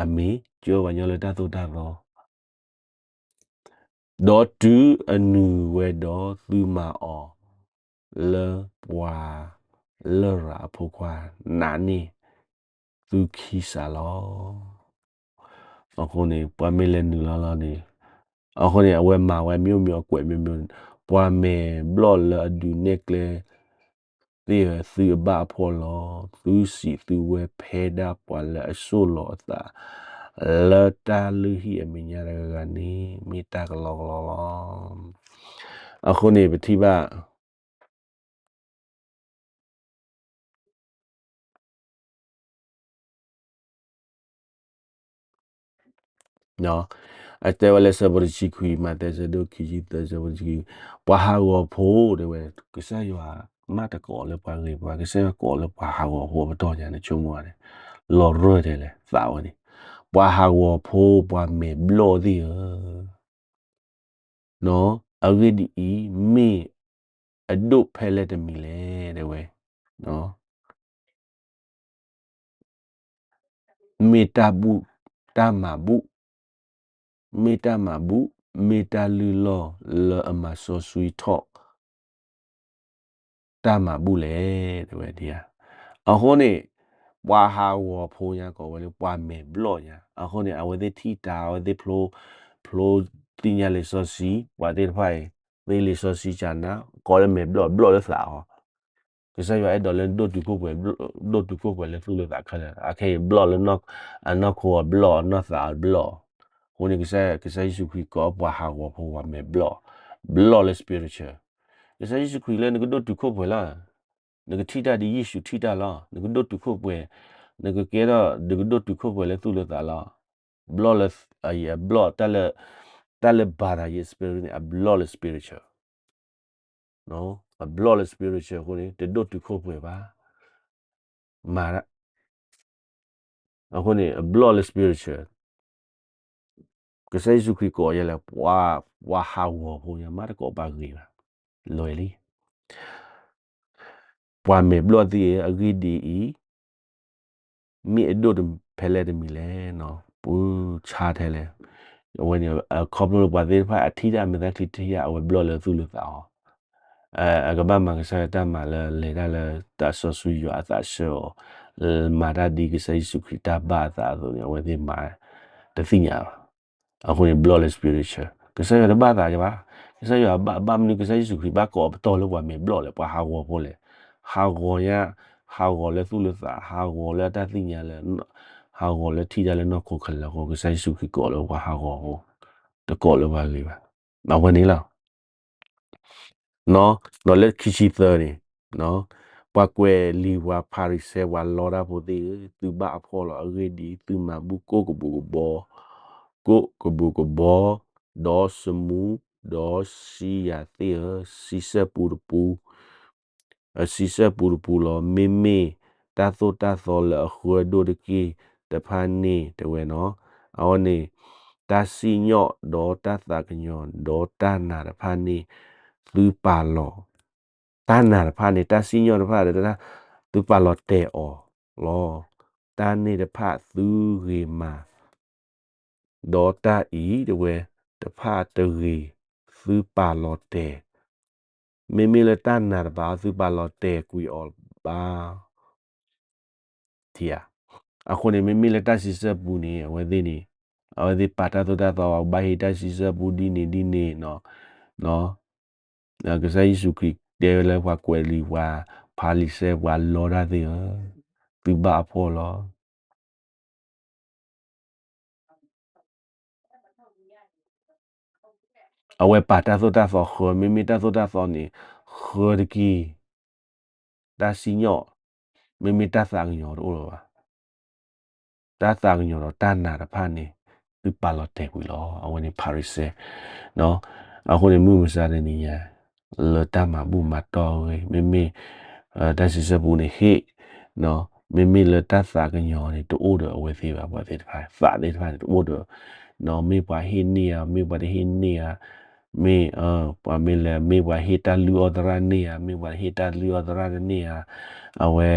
အမ့ၢ်ကၢပှၤကညီလၢတၢ်သိၣ်တၢ်သီ ဒီးတုၤအနုာ်ဝဲဒီး သုမၤအီၤလၢပှၤလရာ်အဖိခွါ နာ်န့ၢ်သုခံစးလီၤ. အဃိန့ၣ် ပှၤမ့ၢ်လဲၤနုာ်လီၤလီၤန့ၣ် အဃိန့ၣ် အဝဲမၤဝဲ မျိုးမျိုး အကွဲး မျိုးမျိုး ပှၤမဲာ်ဘျီၣ်လၢအဒုးနဲၣ်ကျဲသ့ၣ်ဧၢ, သုအဘၣ်အဖှီၣ်လီၤ. သုစံးသုဝဲ ဖဲဒၣ်ပှၤလၢအဆိၣ်လီၤအသး လၢတၢ်လုၢ်ဟံၣ်အမဲာ်ညါတဂၤဂၤန့ၣ် မ့ၢ်တၢ်ကလီကလီလီၤ. အဃိန့ၣ် ပထံၣ်ဘၣ် အတဲဝဲလၢဆၢဖိတဆံခွံ, မးသဲဆၢဒိၣ်ခံဆံသၢ ဆၢဖိတဆံခွံ, ပှၤဟးဂီၤဖိတဲဝဲ, ကစၢ်ယွၤမးတကိးလၢပှၤဂ့ၤပှၤ, ကစၢ်ယွၤကိးလၢပှၤဟးဂီၤဖိအပတီၢ်ညါန့ၣ် ဆိကမိၣ်န့ၣ် လီၤရၢၢ်တဲလဲၣ် သးဝဲန့ၣ်, ပှၤဟးဂီၤဖိ ပှၤမဲာ်ဘျီၣ်သ့ၣ်ဧၢ အဂ့ၢ်ဒ်အံၤ, မ့ၢ်အဒိၣ်ဖဲလဲၣ်တမံၤလဲၣ် တဲဝဲ, မ့ၢ်တၢ်ဘူၣ်, တၢ်မၤဘူၣ်, မ့ၢ်တၢ်မၤဘူၣ်, မ့ၢ်တၢ်လုၢ်လီၢ်လၢအမၤစီဆှံထီၣ် တၢ်မၤဘူၣ်လဲၣ် တဲဝဲဒ်ဧါ. အဃိန့ၣ် ပှၤဟးဂီၤဖိညါ ကိးဝဲလၢပှၤမဲာ်ဘျီၣ်ညါ, အဃိန့ၣ် အဝဲသ့ၣ်ထံၣ်တၢ် အဝဲသ့ၣ်ဖျိ, ဖျိသ့ၣ်ညါလံာ်စီဆှံ, ပှၤသ့ၣ်တဖၣ်အံၤ သ့လံာ်စီဆှံကနၣ် ကိးလၢမဲာ်ဘျီၣ်, ဘျီၣ်လၢသးအီၤ, ကစၢ်ယွၤအဲၣ်ဒိးလၢဒိၣ်တုာ်ခိၣ်ပှဲၤ, ဒိၣ်တုာ်ခိၣ်ပှဲၤလၢသူၣ်လၢသးခဲလၢာ်, အခဲအံၤဘျီၣ်လၢ အနီၢ်ခိအဘျီၣ်, အနီၢ်သးအဘျီၣ်, အဃိန့ၣ် ကစၢ်ယ့ၣ်ၡူးခရံာ်ကိးပှၤဟးဂီၤဖိ ပှၤမဲာ်ဘျီၣ်, ဘျီၣ်လၢ spiritual, ကစၢ်ယ့ၣ်ၡူးခရံာ်လၢနကဒိၣ်တုာ်ခိၣ်ပှဲၤလီၤ, နကထံၣ်တၢ်ဒ်ယ့ၣ်ၡူးထံၣ်တၢ်လီၤ, နကဒိၣ်တုာ်ခိၣ်ပှဲၤ, နကကဲထီၣ် နကဒိၣ်တုာ်ခိၣ်ပှဲၤလၢသူၣ်လၢသးလီၤ, ဘျီၣ်လၢ အဘျီၣ် တၢ်လၢ တၢ်လၢဘၣ်တၢ်ယဲ spirit န့ၣ် အဘျီၣ်လၢ spiritual, အဘျီၣ်လၢ spiritual အဃိန့ၣ် တဒိၣ်တုာ်ခိၣ်ပှဲၤဘၣ်, မၤ အဃိန့ၣ် အဘျီၣ်လၢ spiritual ကစၢ်ယ့ၣ်ၡူးခရံာ်ကိးယဲလဲၣ်, ပှၤဟးဂီၤဖိညါ မ့ၢ်တကိးပှၤဂ့ၤဘၣ်, လွဲလံ. ပှၤမဲာ်ဘျီၣ်သ့ၣ်ဧၢ, အဂ့ၢ်ဒ်အံၤ, မ့ၢ်အဒိၣ်ဖဲလဲၣ်တမံၤလဲၣ်, ပူဆါထဲလဲၣ်. အဝဲန့ၣ် ခီဖျိလၢပှၤသ့ၣ်တဖၣ်အထံၣ်တၢ်အမဲာ်သၣ်ချံထံၣ်တၢ် အဝဲဘျီၣ်လၢသူၣ်လၢသးအီၤ, အကဘၣ်မၤကစၢ်ယွၤတၢ်မၤလၢလဲၤတၢ်လၢသးစီဆှံယွၤအသးဆၢအီၤ, မၤတၢ်ဒ်ကစၢ်ယ့ၣ်ၡူးခရံာ်တၢ်ဘၣ်အသးအသိးန့ၣ် အဝဲသ့ၣ်မၤတသ့ၣ်ညါဘၣ်. အဃိန့ၣ် ဘျီၣ်လၢ spiritual ကစၢ်ယွၤတဘၣ်သးကဘၣ်. ကစၢ်ယွၤဘၣ် ဘၣ်မနုၤကစၢ်ယ့ၣ်ၡူးခရံာ်ဘၣ်ကိးအပတီၢ်လၢပှၤမဲာ်ဘျီၣ်လဲၣ်, ပှၤဟးဂီၤဖိလဲၣ်. ဟးဂီၤညါ, ဟးဂီၤလၢသူၣ်လၢသး, ဟးဂီၤလၢအတၢ်သ့ၣ်ညါလၢ, ဟးဂီၤလၢထံၣ်တၢ်လၢနီၢ်ခိခဲလၢာ်အဃိ ကစၢ်ယ့ၣ်ၡူးခရံာ်ကိးလၢပှၤဟးဂီၤဖိ, တကိးလၢပှၤဂ့ၤဘၣ်. အဝဲန့ၣ်လီၤ. ဒီးလၢခံဆံသၢန့ၣ်, ပှၤကွဲးလံာ်ပှၤဖၤရံၤၡဲ ပှၤလီတၢ်ဖိသ့ၣ်ဧၢ, သုဘၣ်အဖှီၣ်လီၤ. အဂ့ၢ်ဒ်အံၤ, သုမၤဘူၣ်ကိးကဘူးကဘီ, ကိးကဘူးကဘီ, ဒီးစမူ, ဒီးဆံယၤသ့ၣ်ဧၢ, ဆံဆၢပူတပူ အဆံဆၢပူတပူလီၤ. မ့မ့ၢ်တၢ်သိၣ်တၢ်သီလၢအဃၢဒိၣ်တက့ၢ်တဖၣ်န့ၣ် တဲဝဲနီၤ, အဝဲန့ၣ် တၢ်စံၣ်ညီၣ်ဒီးတၢ်သးကညီၤဒီးတၢ်နာ်တဖၣ်န့ၣ် သုပာ်လီၤ, တၢ်နာ်တဖၣ်န့ၣ် တၢ်စံၣ်ညီၣ်တဖၣ် သုပာ်လီၤတဲာ်အီၤလီၤ. တၢ်န့ၣ်တဖၣ်သုဂ့ၤမၤ ဒီးတၢ်အံၤတဝဲတဖၣ်တဂ့ၤ, သုပာ်လီၤတဲာ်, မ့မ့ၢ်လၢတၢ်နာ်တဖၣ် သုပာ်လီၤတဲာ်ကွံာ်အီၤဘၣ်. ထံဧါ. အဃိန့ၣ် မ့မ့ၢ်လၢတၢ်စံးဆၢပူန့ၣ် အဝဲသ့ၣ်န့ၣ် အဝဲသ့ၣ်ပာ်တၢ်သိၣ်တၢ်သီ ဘၣ်ဟ့ၣ်တၢ်စံးဆၢပူဒ်န့ၣ်ဒ်န့ၣ်နီၤ, ကစၢ်ယ့ၣ်ၡူးခရံာ်တဲဝဲလၢပှၤကွဲးလံာ်ပှၤဖၤရံၤၡဲ ပှၤလီတၢ်သ့ၣ်ဧၢ, သုဘၣ်အဖှီၣ်လီၤ. အဝဲပာ်တၢ်သိၣ်တၢ်သီဃၢ, မ့မ့ၢ်တၢ်သိၣ်တၢ်သီန့ၣ် ဃၢတက့ၢ်. တၢ်စံၣ်ညီၣ်, မ့မ့ၢ်တၢ်သးကညီၤတအိၣ်လၢၤဘၣ်. တၢ်သးကညီၤဒီးတၢ်နာ်တဖၣ်န့ၣ် သုပာ်လီၤတဲာ်ကွံာ်လီၤ. အဝဲန့ၣ်ဖၤရံၤၡဲ, အဃိန့ၣ် မုၢ်မဆါတနံၤညါ လၢတၢ်မၤဘူၣ်မၤတီၢ်အဂ့ၢ် မ့မ့ၢ် တၢ်စံးဆၢပူန့ၣ်ဟ့ၣ်, မ့မ့ၢ်လၢတၢ်သးကညီၤန့ၣ် တအိၣ်ဒီးအဝဲသ့ၣ်ဘၣ်, ပှၤသ့ၣ်တဖၣ် သးသ့ၣ်တဖၣ်န့ၣ် တအိၣ်ဒီး, မ့ၢ်ပှၤဟ့ၣ်န့ၢ်ဧါ, မ့ၢ်ပှၤတဟ့ၣ်န့ၢ်ဧါ, မ့ၢ် ပှၤမ့ၢ်လဲၤ မ့ၢ်ပှၤဟ့ၣ်တၢ်လုၢ်အီၣ်သရၣ်န့ၢ်ဧါ, မ့ၢ်ပှၤဟ့ၣ်တၢ်လုၢ်အီၣ်သရၣ်တန့ၢ်ဧါ, အဝဲ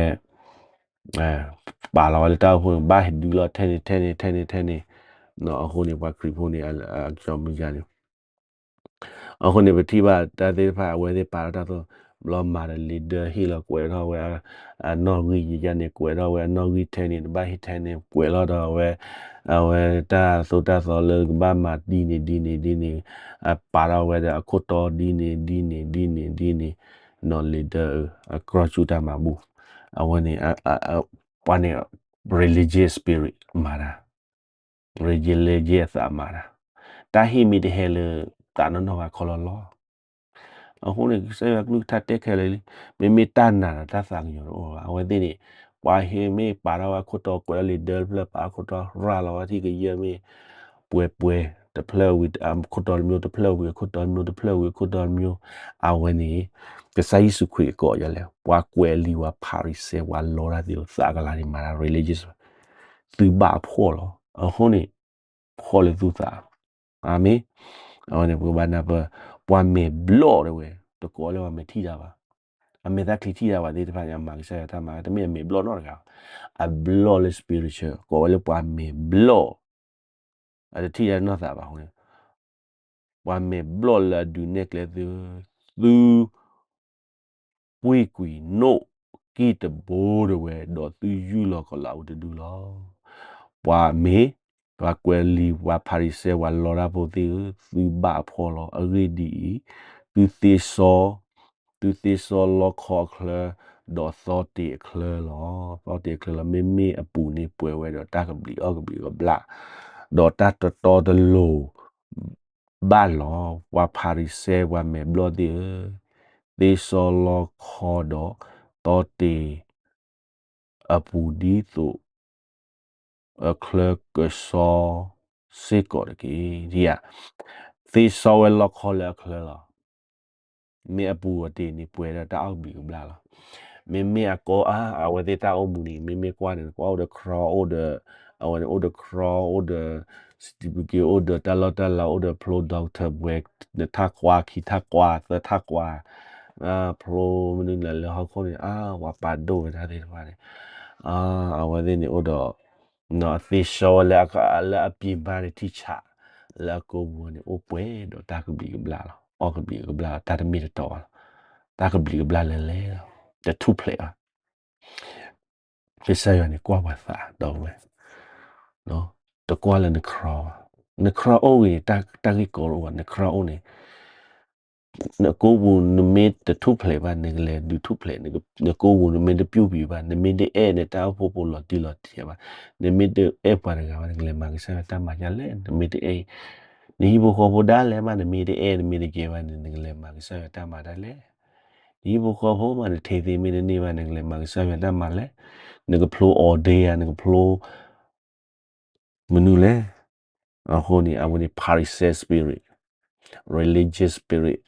ပာ်လီၤဝဲလၢတၢ်အိၣ်ဖှိၣ်န့ၣ် ဘၣ်ဟဲဒုးလီၤထဲန့ၣ် ထဲန့ၣ် ထဲန့ၣ် ထဲန့ၣ်, အဃိန့ၣ် ပှၤခရံာ်ဖိန့ၣ် အကစီၤမုၢ်ယါန့ၣ် အဃိန့ၣ် ပထံၣ်ဘၣ်တၢ်သ့ၣ်တဖၣ် အဝဲသ့ၣ်ပာ်ထီၣ်တၢ်သိၣ် ဘျီမၤဒီးလံာ်ဒၢဟ့ၣ်လီၤကွဲးထီၣ်ဝဲ အနီၣ်ဂံၢ်ယါန့ၣ် ကွဲးထီၣ်ဝဲအနီၣ်ဂံၢ်ထဲန့ၣ် တဘၣ်ဟ့ၣ်ထဲန့ၣ် ကွဲးလီၤဒီးအဝဲ အဝဲတၢ်သိၣ်တၢ်သီလၢကဘၣ်မၤဒ်န့ၣ်ဒ်န့ၣ်ဒ်န့ၣ် အပာ်ထီၣ်ဝဲဒီးအခိၣ်တီဒ်န့ၣ်ဒ်န့ၣ်ဒ်န့ၣ်ဒ်န့ၣ် နီၢ်လံာ်ဒၢအကြၢးဆူတၢ်မၤဘူၣ် အဝဲန့ၣ် ပှၤန့ၣ် religious spirit မၤတၢ် religious အသးမၤတၢ် တၢ်ဟ့ၣ်မ့ၢ်တဟဲလၢသးနီၢ်နီၢ်ဂၤခီလီၤလီၤ အဃိန့ၣ် ကစၢ်ယွၤကလုၢ်ကထါတဲခဲလၢာ်လံ မ့မ့ၢ်တၢ်နာ်ဒီးတၢ်သးကညီၤတအိၣ်ဘၣ် အဝဲသ့ၣ်န့ၣ် ပှၤဟ့ၣ်မ့ၢ်ပာ်ထီၣ်ဝဲအခိၣ်တီကွဲးလီၤလံာ်ဒၢတဖျၢၣ် ပာ်အခိၣ်တီရၤလီၤဝဲထံၣ်ကယဲၢ်မ့ၢ် ပှဲၤပှဲၤ တဖျၢၣ်ဝံၤ အခိၣ်တီတမျိုး တဖျၢၣ်ဝံၤ အခိၣ်တီတမျိုး တဖျၢၣ်ဝံၤ အခိၣ်တီတမျိုး အဝဲန့ၣ် ကစၢ်ယ့ၣ်ၡူးခရံာ်အကိးယၤလဲၣ် ပှၤကွဲးလံာ်ဝဲဖၤရံၤၡဲ ပှၤလီတၢ်သ့ၣ်ဧၢ သးကလၤန့ၣ်မၤတၢ် religious သုဘၣ်အဖှီၣ်လီၤ အဃိန့ၣ် ဖှီၣ်လၢသုသး အၤမ့ၣ် အဝဲန့ၣ် ပကဘၣ်နၢ်ပၢၢ် ပှၤမဲာ်ဘျီၣ်တဲဝဲ တကိးလၢပှၤမဲာ်ထံၣ်တၢ်ဘၣ် အမဲာ်သၣ်ချံထံၣ်တၢ်ဘၣ်သ့ၣ်တဖၣ်န့ၣ် အမၤကစၢ်ယွၤတၢ်မၤ တမ့ၢ်အမဲာ်ဘျီၣ်နီတဂၤဘၣ် အဘျီၣ်လၢ spiritual ကိးဝဲလၢပှၤမဲာ်ဘျီၣ် အတထံၣ်တၢ်နီၢ်သးဘၣ်အဃိန့ၣ် ပှၤမဲာ်ဘျီၣ်လၢအဒုးနဲၣ်ကျဲသု သု ပှံၢ်ကွံာ်နိၣ်ကံၢ်တဘိဒၣ်ဝဲ ဒီးသုယူၢ်လီၤကီၤလၤအူတဒုလီၤ. ပှၤမ့ၢ် ပှၤကွဲးလံာ် ပှၤဖၤရံၤၡဲ ပှၤလီတၢ်ဖိသ့ၣ်ဧၢ, သုဘၣ်အဖှီၣ်လီၤ. အဂ့ၢ်ဒ်အံၤ, သုသ့စီ သုသ့စီလီခီအချၢ, ဒီးသီတ့ၢ်အချၢလီၤ. သီတ့ၢ်အချၢလီၤ. မ့မ့ၢ်အပူၤန့ၣ်ပှဲၤဝဲဒီးတၢ်ကဘျံးအီၣ်ကဘျံးကဘျၣ်, ဒီးတၢ်တတီတလိၤ ဘၣ်လီၤ. ပှၤဖၤရံၤၡဲ ပှၤမဲာ်ဘျီၣ်သ့ၣ်ဧၢ, သ့စီလီခီဒီး သီတ့ၢ်အပူၤဒ်သိး အချၢကစီစ့ၢ်ကီးတက့ၢ်. သ့စီဝဲလီခီလၢအချၢလီၤ. မ့ၢ်အပူၤအတ့ၢ်န့ၣ် ပှဲၤဒီးတၢ်အီၣ်ကဘျံးကဘျၣ်လီၤ. မ့မ့ၢ်အကီ အဝဲသ့ၣ်တၢ်အိၣ်မူန့ၣ် မ့မ့ၢ်ကွၢ်န့ၣ် ကွၢ်အိၣ်ဒီး ခရီ အိၣ်ဒီး အဝဲန့ၣ်အိၣ်ဒီး crown အိၣ်ဒီး certificate အိၣ်ဒီးတၢ်လီၢ်တၢ်လၤ အိၣ်ဒီးဖျိ doctor ဘွဲၣ် နထၣ်ကွၢ် ခံထၣ်ကွၢ် သၢထၣ်ကွၢ် ဖျိမနုၤလဲၣ်လၢဟီၣ်ခိၣ်န့ၣ် အါ ပှၤပာ်ဒိၣ်ဝဲတၢ်သ့ၣ်တဖၣ်န့ၣ် အဝဲသ့ၣ်န့ၣ်အိၣ်ဒီး အသ့ဆှီဝဲလၢ လၢအပျံၤမါန့ၣ်ထံၣ်ဆး လၢအကိာ်ပူၤန့ၣ် အိၣ်ပှဲၤဒီးတၢ်ကဘျံးကဘျၣ်လီၤ. အီၣ်ကဘျံးကဘျၣ်လီၤ. တၢ်တမ့ၢ်တတီဘၣ်လီၤ. တၢ်ကဘျံးကဘျၣ်လဲၤလဲၤလီၤ. တထူၣ်ဖျဲးဘၣ်. ကစၢ်ယွၤန့ၣ်ကွၢ်ပှၤသးဒီပုၢ်ဝဲၢ်, တကွၢ်လၢန crown ဘၣ်. န crown အိၣ်ဂ့ၤန့ၣ် တၢ်ဂ့ၢ်ကီတအိၣ်ဘၣ်. န crown အိၣ်န့ၣ် နကိာ်ပူၤနမ့ၢ်တထူၣ်ဖျဲးဘၣ် နကလဲၤဒုးထူၣ်ဖျဲး, နကိာ်ပူၤနမ့ၢ်တပျူၢ်ပံၤဘၣ်, နမ့ၢ်တအဲၣ်နတၢ်အိၣ်ဖှိၣ်ဖိလီၤတံၢ်လီၤဆဲးဘၣ်, နမ့ၢ်တအဲၣ်ပှၤတဂၤဘၣ် နကလဲၤမၤကစၢ်ယွၤတၢ်မၤဒ်လဲၣ်. နမ့ၢ်တအဲၣ် နဟံၣ်ဖိဃီဖိဒၣ်လဲာ်မး နမ့ၢ်တအဲၣ် နမ့ၢ်တကဲဘၣ်န့ၣ် နကလဲၤမၤကစၢ်ယွၤတၢ်မၤဒ်လဲၣ်. နဟံၣ်ဖိဃီဖိမး နထဲးသ့မ့ၢ်တန့ၢ်ဘၣ် နကလဲၤမၤကစၢ်ယွၤတၢ်မၤလဲၣ်. နကဖျိ ordain ဧါ နကဖျိ မနုၤလဲၣ်. အဃိန့ၣ် အဝဲန့ၣ် Pharisee spirit, religious spirit,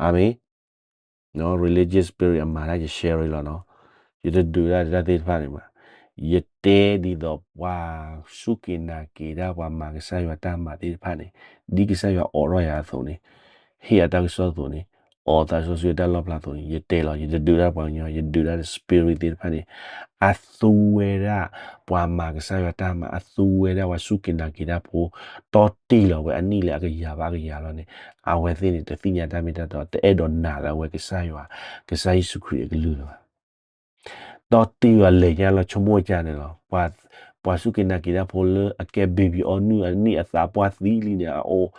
အမ့ၢ် religious spirit အမၤတၢ်ယ share လီၤနီၤ. ယတဒုးတၢ်တၢ်သ့ၣ်တဖၣ်န့ၣ်ဘၣ်. ယတဲဒ်သိးပှၤစူၢ်က့ၤနာ်က့ၤတၢ် ပှၤမၤကစၢ်ယွၤတၢ်မၤသ့ၣ်တဖၣ်န့ၣ် ဒ်ကစၢ်ယွၤအိးထီၣ်ယၤအသိးန့ၣ် ဟ့ၣ်ယၤတၢ်ကစီၣ်အသိးန့ၣ် အိးသးစီဆှံတၢ်လီၣ်ဖျါအသိးန့ၣ် ယတဲလီၤ. ယတဒုးတၢ်ပှၤကညီ, ယဒုးတၢ် spirit သ့ၣ်တဖၣ်န့ၣ် အသူဝဲဒၣ် ပှၤမၤကစၢ်ယွၤတၢ်မၤ အသူဝဲဒၣ်ပှၤစူၢ်က့ၤနာ်က့ၤတၢ်ဖိ တီတံၢ်လီၤဝဲအနံၣ်လၢအကယၤဘၣ်အကယၤလီၤန့ၣ် အဝဲသ့ၣ်န့ၣ် တသ့ၣ်ညါတၢ်မ့ၢ်တၢ်တီ တအဲၣ်ဒိးနာ်လၢအဝဲကစၢ်ယွၤ ကစၢ်ယ့ၣ်ၡူးခရံာ်အကလုၢ်လၢၤဘၣ်. တီတံၢ်ဝဲလဲၤညါလီၤဆိကမိၣ်ကါန့ၣ်လီၤ. ပှၤစူၢ်က့ၤနာ်က့ၤတၢ်ဖိလၢအကဲ baby အီနုၢ် အနံၣ်အသးပှၢ်သံလံန့ၣ် အအိၣ်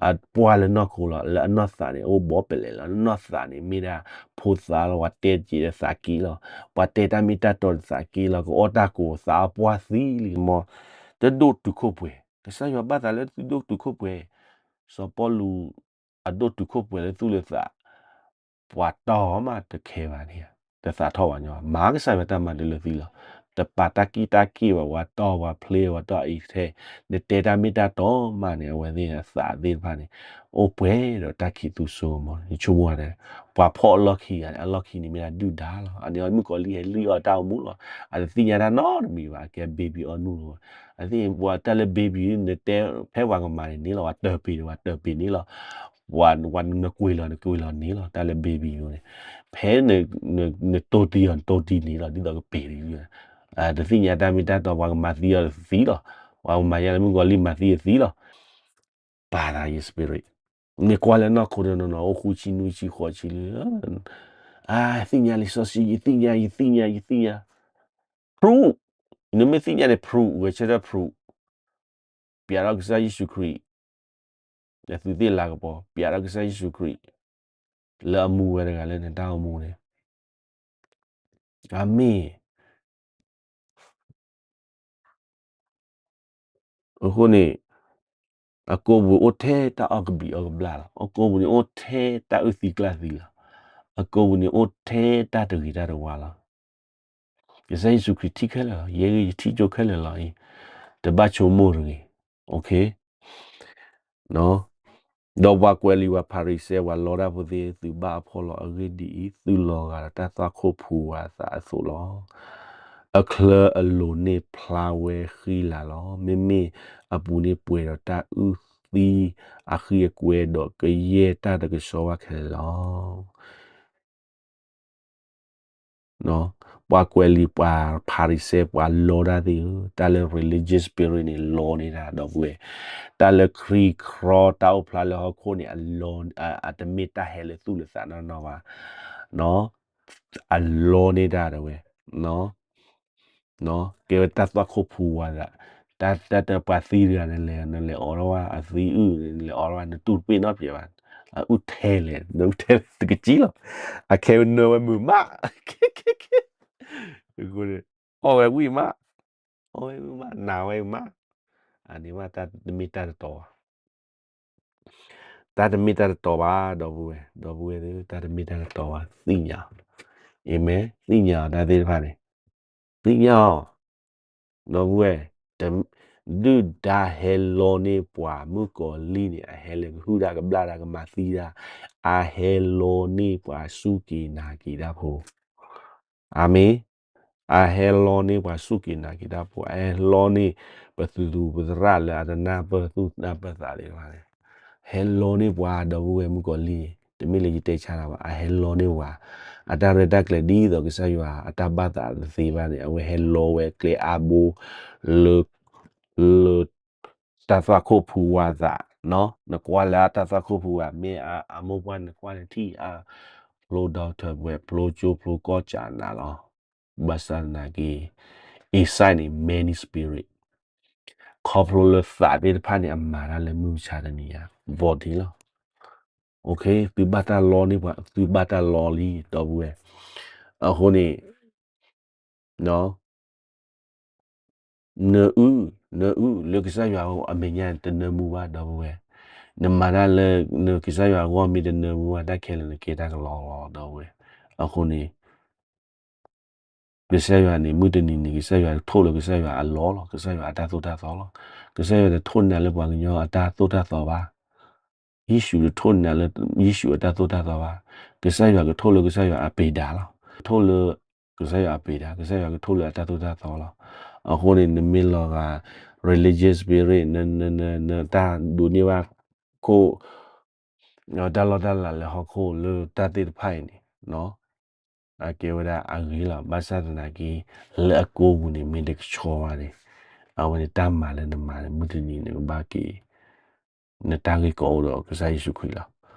အပှၢ်လၢနီၢ်ခိလီၤ. လၢအနီၢ်သးန့ၣ် အအိၣ်ဘီပလဲာ်လီၤ. နီၢ်သးန့ၣ်မ့ၢ်ဒၣ်ဖိသၣ်လီၤ. ပှၤတဲတက့ၢ်ဒီးသးက့လီၤ. ပှၤတဲတၢ်မ့ၢ်တၢ်တီဒီးသးက့လီၤ. ကအိၣ်တၢ်ကိးသးအပှၢ်သံလံမီၢ် တဒိၣ်တုာ်ခိၣ်ပှဲၤ. ကစၢ်ယွၤဘၣ်သးလၢသုဒိၣ်တုာ်ခိၣ်ပှဲၤ. စီၤပီလူး အဒိၣ်တုာ်ခိၣ်ပှဲၤလၢသူၣ်လၢသး ပှၤတီၢ်မးတခဲဘၣ်န့ၣ် တသးထီၣ်ဘၣ်ညီ မၤကစၢ်ယွၤတၢ်မၤဒုးလၢသုလီၤ. တပာ်တၢ်ကံၢ်တၢ်က့ၢ်ဘၣ် ပှၤတီၢ်ပှၤဖျ့ပှၤတီၢ်အံၤထဲ နတဲတၢ်မ့ၢ်တၢ်တီမးန့ၣ် အဝဲသ့ၣ်အသးသ့ၣ်တဖၣ်န့ၣ် အိၣ်ပှဲၤဒီးတၢ်ခံးသူစိကမီၤ ယဆိကမိၣ်ဝဲဒၣ် ပှၤဖီၣ်အလီၢ်ခံဂၤန့ၣ် အလီၢ်ခံန့ၣ်မ့ၢ်ဒၣ်ဒုၣ်ဒါလီၤ. အန့ၣ်မုၣ်ကီၤလံၢ်ဟဲလံၣ်အီၣ်တၢ်အိၣ်မူလီၤ. အတသ့ၣ်ညါတၢ်နီတမံၤဘၣ် အကဲ baby အီနုၢ်လီၤ. အသ့ၣ်ပှၤတၢ်လၢ baby နတဲဖဲပှၤကမၤန့ၣ်န့ၣ်လီၤ ပှၤတၢၢ်ပ့ၤန့ၣ် ပှၤတၢၢ်ပ့ၤန့ၣ်လီၤ ပှၤနကွံာ်လီၤ နကွံာ်လီၤန့ၣ်လီၤ တၢ်လၢ baby န့ၣ် ဖဲ နတိၢ်တံၢ်အီၤ နတိၢ်တံၢ်န့ၣ်လီၤ ဒ်သိးကပ့ၤန့ၣ် တသ့ၣ်ညါတၢ်မ့ၢ်တၢ်တီ ပှၤကမၤသံအီၤသံလီၤ ပှၤကမၤယါလၢမုၣ်ကီၤလံၢ်မၤသံအီၤသံလီၤ ပာ်သးယ spirit မ့ၢ်ကွၢ်လၢနီၢ်ခိတနီၤနီၤ အိၣ်ဃုဆံနွံဆံဃိးဆံလံ အသ့ၣ်ညါလံာ်စီဆှံ ယသ့ၣ်ညါ ယသ့ၣ်ညါ ယသ့ၣ်ညါ prove နမ့ၢ်သ့ၣ်ညါန့ၣ် prove ဂဲၤဆၢထၢၣ် prove ပျးထီၣ်ကစၢ်ယ့ၣ်ၡူးခရံာ် လၢသုသ့ၣ်လၤကပီၤ ပျးထီၣ်ကစၢ်ယ့ၣ်ၡူးခရံာ် လၢအမူဝဲတဂၤလၢနတၢ်အိၣ်မူန့ၣ် အမ့ၢ် အဃိန့ၣ် အကိာ်ပူၤန့ၣ် အိၣ်ထဲတၢ်အီၣ်ကဘျံးအီကဘျၣ်လီၤ. အကိာ်ပူၤန့ၣ် အိၣ်ထဲတၢ်အုၣ်သံကျၣ်သံလီၤ. အကိာ်ပူၤန့ၣ် အိၣ်ထဲတၢ်တဂ့ၤတၢ်တဝါလီၤ. ကစၢ်ယ့ၣ်ၡူးခရံာ်ထံၣ်ခဲလၢာ်လီၤ. ယဲယထံၣ်ကၠိခဲလၢာ်လီၤအံၤ တဘၣ်ဆိကမိၣ်တဂ့ၤ. ဒီးပှၤကွဲးလံာ်ပှၤဖၤရံၤၡဲ ပှၤလီတၢ်ဖိသ့ၣ် သုဘၣ်အဖှီၣ်လီၤ. အဂ့ၢ်ဒ်အံၤ, သုလီၤဂာ်ဒီးတၢ်သွၣ်ခိၣ်ဖူဝါအသးအသိးလီၤ. အချၢအလိၤန့ၣ်ဖျါဝဲဃံလၤလီၤ. မ့မ့ၢ်အပူၤန့ၣ်ပှဲၤဒီးတၢ်အုၣ်သံ အဃံအကွဲဒီးကယဲၢ်တၢ်တကဆှီဘၣ်ခဲလၢာ်လီၤ. ပှၤကွဲးလံာ်ပှၤဖၤရံၤၡဲ ပှၤလီတၢ်သ့ၣ်ဧၢ, တၢ်လၢ religious spirit န့ၣ် လီန့ၢ်တၢ်ဒီပုၢ်ဝဲၢ်, တၢ်လၢခရံာ်ခရီတၢ်အိၣ်ဖျါလၢဟီၣ်ခိၣ်န့ၣ် အတမ့ၢ်တၢ်ဟဲလၢသူၣ်လၢသးနီၢ်နီၢ်ဘၣ်, အလီန့ၢ်တၢ်ဒီပုၢ်ဝဲၢ် ကဲဝဲတၢ်သွၣ်ခိၣ်ဖူဝါသး, တၢ်တပှၤသံတဂၤန့ၣ်လဲၤ နလဲၤအိးထီၣ်ဝဲအသံအုၣ် နလဲၤအိးထီၣ်ဝဲ နတူၢ်တပ့ၢ်နီတဖျဲးဘၣ်, အအုၣ်ထဲလဲၣ် နအုၣ်ထဲတကစံလီၤ, အခဲဝဲနၢဝဲမုာ်မး, အီၣ်ဝဲဝံၣ်မး, အီၣ်ဝဲဝံၣ်မး နၢ်ဝဲမး, အန့ၣ်မးတၢ်တမ့ၢ်တၢ်တတီၤဘၣ် တၢ်တမ့ၢ်တၢ်တတီၤဘၣ် ဒီပုၢ်ဝဲၢ်, ဒီပုၢ်ဝဲၢ်သ့ၣ် တၢ်တမ့ၢ်တၢ်တတီၤဘၣ် သ့ၣ်ညါ, အၤမ့ၣ်, သ့ၣ်ညါအီၤတၢ်သ့ၣ်တဖၣ်န့ၣ်, သ့ၣ်ညါအီၤ, ဒီပုၢ်ဝဲၢ်, ဒုၣ်ဒါဟဲလီန့ၢ်ပှၤမုၣ်ကီၤလံၢ်န့ၣ် အဟဲလၢကဟုၣ်တၢ်ကဘျၣ်တၢ်ကမၤသံတၢ်, အဟဲလီန့ၢ်ပှၤစူၢ်က့ၤနာ်က့ၤတၢ်ဖိ, အၤမ့ၣ် အဟဲလီန့ၢ်ပှၤစူၢ်က့ၤနာ်က့ၤတၢ်ဖိ, အဟဲလီန့ၢ်ပသူၣ်ပသရၣ်လၢအတနၢ်ပၢၢ်သူၣ်နၢ်ပၢၢ်သးသ့ၣ်တဖၣ်န့ၣ်, ဟဲလီန့ၢ်ပှၤ ဒီပုၢ်ဝဲၢ်မုၣ်ကီၤလံၢ်, တမ့ၢ်လၢယတဲဆါတၢ်ဘၣ်, အဟဲလီန့ၢ်ပှၤ အတၢ်ရဲၣ်တၢ်ကျဲၤဒ်သိးကစၢ်ယွၤအတၢ်ဘၣ်သးတသ့ဘၣ်န့ၣ် အဝဲဟဲလီဝဲကျဲအါဘိ လၢ လၢ တၢ်သွၣ်ခိၣ်ဖူဝါသး, နကွၢ်လၢအတၢ်သွၣ်ခိၣ်ဖူဝါ မ့ၢ်အမိၢ်ပှၢ်နကွၢ်နထံၣ်အ ဖျိဒီထၢပှဲၤ ဖျိကၠိဖျိကီၢ်ကၠးနၤလီၤ. ဘၣ်ဆၣ်သနာ်က့ inside န့ၣ် many spirit ခီဖျိလၢသးသ့ၣ်တဖၣ်န့ၣ် အမၤတၢ်လၢမုၢ်မဆါတနံၤညါ body လီၤ. သုဘၣ်တၢ်လီန့ၢ်ပှၤ, သုဘၣ်တၢ်လီလံ ဒီပုၢ်ဝဲၢ်. အဃိန့ၣ် နအုၣ်, နအုၣ်လၢကစၢ်ယွၤအမဲာ်ညါတနၢမူဘၣ် ဒီပုၢ်ဝဲၢ်. နမၤတၢ်လၢကစၢ်ယွၤအဂီၢ်မ့ၢ်တနၢမူဘၣ် တၢ်ခဲလၢာ်နကဲတၢ်ကလီလီၤ ဒီပုၢ်ဝဲၢ်. အဃိန့ၣ် ကစၢ်ယွၤန့ၣ် မုၢ်တနံၤန့ၣ် ကစၢ်ယွၤထိၣ်လၢကစၢ်ယွၤအလီၢ်လီၤ, ကစၢ်ယွၤအတၢ်သိၣ်တၢ်သီလီၤ. ကစၢ်ယွၤတထိၣ်နၤလၢပှၤကညီအတၢ်သိၣ်တၢ်သီဘၣ်. ယ့ၣ်ၡူးတထိၣ်နၤလၢယ့ၣ်ၡူးအတၢ်သိၣ်တၢ်သီဘၣ်. ကစၢ်ယွၤကထိၣ်လၢကစၢ်ယွၤအပ့ၤဒါလီၤ. ထိၣ်လၢကစၢ်ယွၤအပ့ၤဒါ, ကစၢ်ယွၤကထိၣ်လၢအတၢ်သိၣ်တၢ်သီလီၤ. အဃိန့ၣ် နမ့ၢ်လီၤဂာ် religious spirit န န န နတၢ်ဒိးန့ၢ်ဘၣ်ခိၣ် တၢ်လီၢ်တၢ်လၤလၢဟီၣ်ခိၣ်လၢတၢ်သ့ၣ်တဖၣ်အံၤန့ၣ် အကဲဝဲဒၣ်အဂ့ၤလီၤ. ဘၣ်ဆၣ်သနာ်က့ လၢအကိးပူၤန့ၣ် မ့ၢ်တကဆှီဘၣ်န့ၣ် အဝဲန့ၣ်တၢ်မၤလၢနမၤန့ၣ် မုၢ်တနံၤန့ၣ် ကဘၣ်က့ၤ နတၢ်ဂ့ၢ်ကီအိၣ်ဒီးကစၢ်ယ့ၣ်ၡူးခရံာ်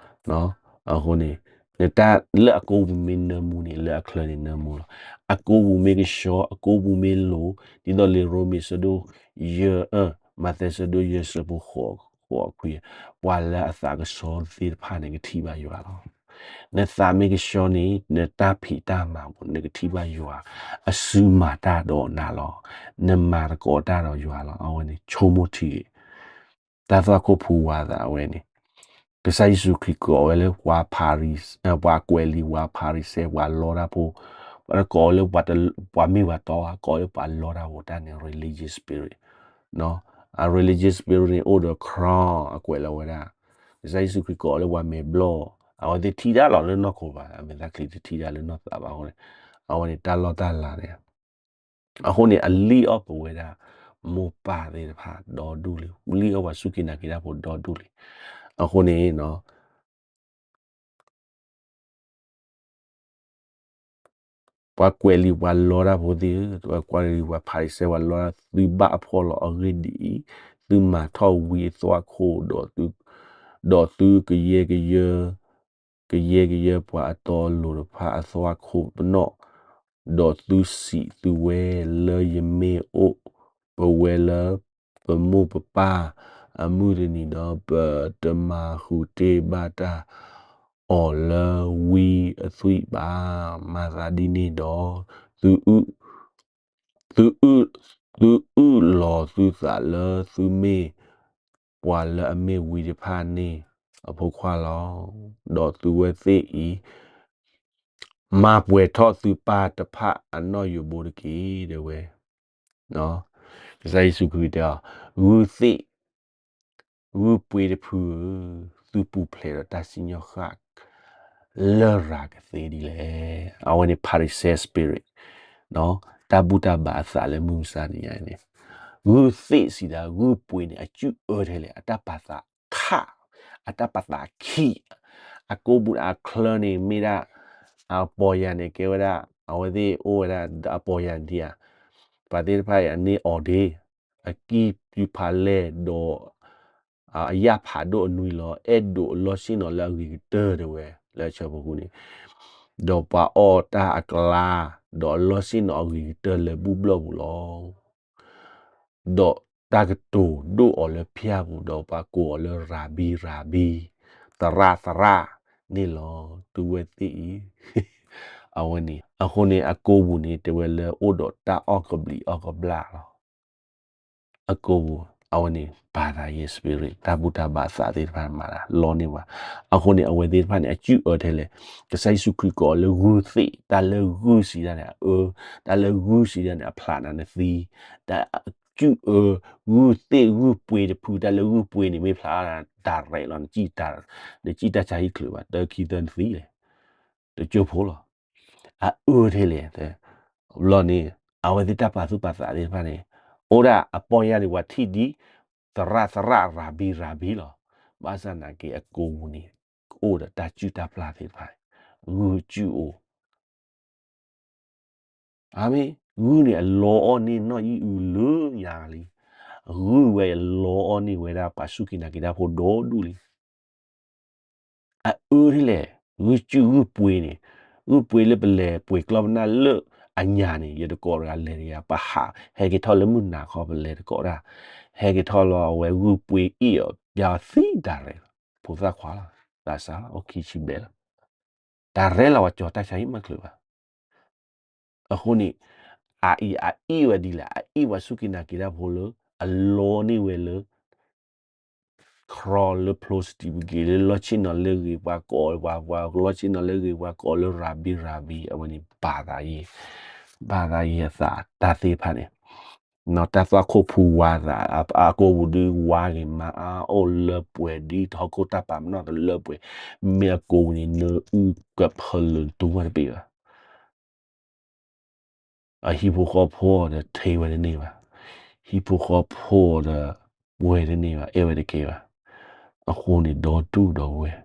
လီၤ. အဃိန့ၣ် နတၢ်လၢအကိးပူၤမ့ၢ်နၢမူန့ၣ် လၢအချၢန့ၣ်နၢမူလီၤ. အကိးပူၤမ့ၢ်ကဆှီ အကိးပူၤမ့ၢ်လိၤ ဒ်သိးလံာ်ရိမ့ၤဆၢဒိၣ်ယဲၢ် မးသဲဆၢဒိၣ်ယဲၢ်ဆၢဖိဃိးခွံ, ပှၤလၢအသးကဆှီသ့ၣ်တဖၣ်န့ၣ် ကထံၣ်ဘၣ်ယွၤလီၤ. နသးမ့ၢ်ကဆှီန့ၣ် နတၢ်ဖံးတၢ်မၤပူၤ နကထံၣ်ဘၣ်ယွၤ အစုမၤတၢ်ဒီးနၤလီၤ. နမၤသကိးတၢ်ဒီးယွၤလီၤ. အဝဲန့ၣ် ဆိကမိၣ်ထံဂ့ၤ တၢ်သွၣ်ခိၣ်ဖူဝါသးအဝဲန့ၣ် ကစၢ်ယ့ၣ်ၡူးခရံာ်ကိးဝဲလၢပှၤဖၤရံၤ, ပှၤကွဲးလံာ်ဝါဖၤရံၤၡဲ ပှၤလီတၢ်ဖိ, ကိးလၢပှၤမ့ၢ်ပှၤတီ, ကိးလၢပှၤလီတၢ်ဖိတၢ်န့ၣ် religious spirit အ religious spirit န့ၣ် အိၣ်ဒီး crown အကွဲးလီၤဝဲဒၣ်. ကစၢ်ယ့ၣ်ၡူးခရံာ်ကိးလၢပှၤမဲာ်ဘျီၣ်, အဝဲသ့ၣ်ထံၣ်တၢ်လီၤလၢနီၢ်ခိဘၣ်, အမဲာ်သၣ်ချံတထံၣ်တၢ်လၢနီၢ်သးဘၣ်အဃိန့ၣ်, အဝဲန့ၣ်တၢ်လီၢ်တၢ်လၤန့ၣ် အဃိန့ၣ် အလံၣ်အီၣ်ပဝဲဒၣ် မိၢ်ပၢ်သ့ၣ်တဖၣ်ဒီဒူၣ်လံ, လံၣ်အီၣ်ပှၤစူၢ်က့ၤနာ်က့ၤတၢ်ဖိဒီဒူၣ်လံ. အဃိန့ၣ် ပှၤကွဲးလံာ်ပှၤလီတၢ်ဖိသ့ၣ်ဧၢ, ပှၤကွဲးလံာ်ပှၤဖၤရံၤၡဲ ပှၤလီတၢ်, သုဘၣ်အဖှီၣ်လီၤအဂ့ၢ်ဒ်အံၤ, သုမၤထီၣ်ဝံအသွၣ်ခိၣ်, ဒီးသုကယဲၢ်ကယၢ ကယဲၢ်ကယၢပှၤအတီအလိၤတဖၣ်အသွၣ်ခိၣ်ပနီၣ်, ဒီးသုစံးသုဝဲလၢယမ့ၢ်အိၣ်ပဝဲလၢပမိၢ်ပပၢ်အမုၢ်တနံၤဒီး ပတမၤဃုာ်တ့ၢ်ဘၣ်တၢ်အီၣ်လၢဝံအသွံၣ်ဘၣ်. မၤသးဒ်န့ၣ်ဒီး သု သုအုၣ်, သုအုၣ်လီၤသုသးလၢသုမ့ၢ်ပှၤလၢအမ့ၢ်ဝံတဖၣ်န့ၣ်အဖိခွါလီၤ. ဒီးသုဝဲသ့ၣ်အံၤ မၤပှဲၤထီၣ်သုပၢ်တဖၣ်အနီၣ်ယိးဘိတက့ၢ် တဲဝဲ. ကစၢ်ယ့ၣ်ၡူးခရံာ်တဲအီၤ, ဂုၢ်သ့ၣ် ဂုၢ်ပှ့ၤတဖုဧၢ, သုပူၤဖျဲးဒီးတၢ်စံၣ်ညီၣ်ဃၣ် လရာ်ကသ့ဒ်လဲၣ်. အဝဲန့ၣ် Pharisee spirit, တၢ်ဘူၣ်တၢ်ဘါအသးလၢမုၢ်မဆါတနံၤညါန့ၣ်, ဂုၢ်သ့ၣ်စံးဒၣ် ဂုၢ်ပှ့ၤန့ၣ် အစုၣ်အၢထဲလဲၣ်, အတၢ်ပာ်သးခး, အတၢ်ပာ်သးခံ, အကိးပူၤအချၢန့ၣ်မ့ၢ်ဒၣ် အပီၢ်ယၢ်န့ၣ်ကဲဝဲဒၣ် အဝဲသ့ၣ်အိၣ်ဝဲဒၣ်အပီၢ်ယၢ်န့ၣ်ဧါ, ပှၤသ့ၣ်တဖၣ်အံၤအန့ၢ်အီၤဒ့ အကံၢ်ပျုၤဖးလဲၢ်ဒီး အယၣ်ဖးဒိၣ်အနွံလီၤ, အဲၣ်ဒိးအလီၢ်ဆ့ၣ်နီၤလၢအဂ့ၤကတၢၢ်တဲဝဲ လၢအဆၢဖိဃုန့ၣ်, ဒီးပှၤအီၣ်တၢ်အကျါ, ဒီးအလီၢ်ဆ့ၣ်နီၤအဂ့ၤကတၢၢ်လၢဘူၣ်ဘျီၣ်ပူၤလီၤ. ဒီးတၢ်ကတိၤဒိၣ်အီၤလၢဖၠၣ်ပူၤ, ဒီးပှၤကိးအီၤလၢရၤဘံ, ရၤဘံ, သရၣ်, သရၣ်န့ၣ်လီၤ. သုဝဲသ့ၣ်အံၤ အဝဲန့ၣ် အဃိန့ၣ် အကိးပူၤန့ၣ် တဲဝဲလၢအိၣ်ဒီးတၢ်အီၣ်ကဘျံးအီၣ်ကဘျၣ်လီၤ. အကိးပူၤ အဝဲန့ၣ် ပာ်သးယဲၢ် spirit တၢ်ဘူၣ်တၢ်ဘါအသးသ့ၣ်တဖၣ်မၤတၢ် လီန့ၢ်ပှၤ. အဃိန့ၣ် အဝဲသ့ၣ်တဖၣ်န့ၣ် အစုၣ်အၢထဲလဲၣ်. ကစၢ်ယ့ၣ်ၡူးခရံာ်ကိးအီၤလၢဂုၢ်သ့ၣ်, တၢ်လၢဂုၢ်စံးဒၣ်န့ၣ် အအၢ, တၢ်လၢဂုၢ်စံးဒၣ်န့ၣ် အဖျးနၤနသံ, တၢ်စုၣ်အၢ ဂုၢ်သ့ၣ် ဂုၢ်ပှ့ၤတဖု တၢ်လၢဂုၢ်ပှ့ၤန့ၣ် မ့ၢ်ဖျါ direct လီၤ, နစံၣ်တၢ်ဆါဟံၣ်ချုးဘၣ် တၢခံသၢနသံလဲၣ်, တကၠိဖိလီၤ. အအၢထဲလဲၣ်, ဘျီန့ၣ် အဝဲသ့ၣ်တၢ်ပာ်သူၣ်ပာ်သးသ့ၣ်တဖၣ်န့ၣ် အိၣ်ဒၣ်အပီၢ်ယၢ်န့ၣ် ပှၤထံၣ်ဒ် သရၣ်သရၣ် ရၤဘံရၤဘံလီၤ. ဘၣ်ဆၣ်နာ်က့ အကိာ်ပူၤန့ၣ် အိၣ်ဒီးတၢ်စုၣ်တၢ်ပျၢ်သ့ၣ်တဖၣ် ဂုၢ်စုၣ်အိၣ် အမ့ၢ် ဂုၢ်န့ၣ်အလီအီၣ်န့ၢ်နီၢ်အံၣ်အုလၢညါလံ. ဂုၢ်ဝဲအလီအီၣ်န့ၢ်ဝဲဒၣ်ပှၤစူၢ်က့ၤနာ်က့ၤတၢ်ဖိဒီဒူၣ်လံ. အအၢဒ်လဲၣ်, ဂုၢ်စုၣ်ဂုၢ်ပှ့ၤန့ၣ်, ဂုၢ်ပှ့ၤလၢပလဲၤပှ့ၤကျီၢ်ပနၢ်လၢအညါန့ၣ် ယတကိးတဂၤလဲၤတဂၤ ပဟး ဟဲက့ၤထီၣ်လၢမုၢ်နၤခီပလဲၤတကိးတၢ်, ဟဲက့ၤထီၣ်လီၤအဝဲဂုၢ်ပှ့ၤအ့ၣ်အီၤ ပျါသံဒၣ်ရဲၣ်လီၤ, ဖိသၣ်ခွါလီၤ, သးစၢ်လီၤ, အိၣ်ခံဆံဘျဲၣ်လီၤ, တၢ်ရဲၣ်လီၤ ပှၤကၠီၤတၢ်ဆါဟံၣ်မၤချုးဘၣ် အဃိန့ၣ် အအံၤအအ့ၣ်ဝဲဒ်လဲၣ်, အအ့ၣ်ပှၤစူၢ်က့ၤနာ်က့ၤတၢ်ဖိလၢ အလီန့ၢ်ဝဲလၢ ခရီလၢ ဖျိ certificate လၢလီၢ်ဆ့ၣ်နီၤလၢအဂ့ၤ ပှၤကိးပှၤ ပှၤလီၢ်ဆ့ၣ်နီၤလၢအဂ့ၤ ပှၤကိးလၢ ရၤဘံ ရၤဘံ အဝဲန့ၣ် ဘၣ်သးယဲၢ်, ဘၣ်သးယဲၢ်အသးတၢ်သ့ၣ်တဖၣ်န့ၣ်, နီၢ်တၢ်သွၣ်ခိၣ်ဖူဝါသး အကိာ်ပူၤဒုးဝါဂ့ၤမး အအိၣ်လၢပှဲၤဒ်ထီခိၣ်တၢ်ပာ်ပနီၣ်တလၢပှဲၤ, မ့ၢ်အကိာ်ပူၤန့ၣ် နအုၣ်ကဖၢလၢာ်တူၢ်မးတပ့ၤဘၣ် အဟံၣ်ဖိဃီဖိဒီးထံဝဲတန့ၢ်ဘၣ်, ဟံၣ်ဖိဃီဖိဒီး ပှဲၤတန့ၢ်ဘၣ် အဲၣ်ဝဲတကဲဘၣ်, အဃိန့ၣ်ဒီတူၢ်ဒီဝဲၢ်,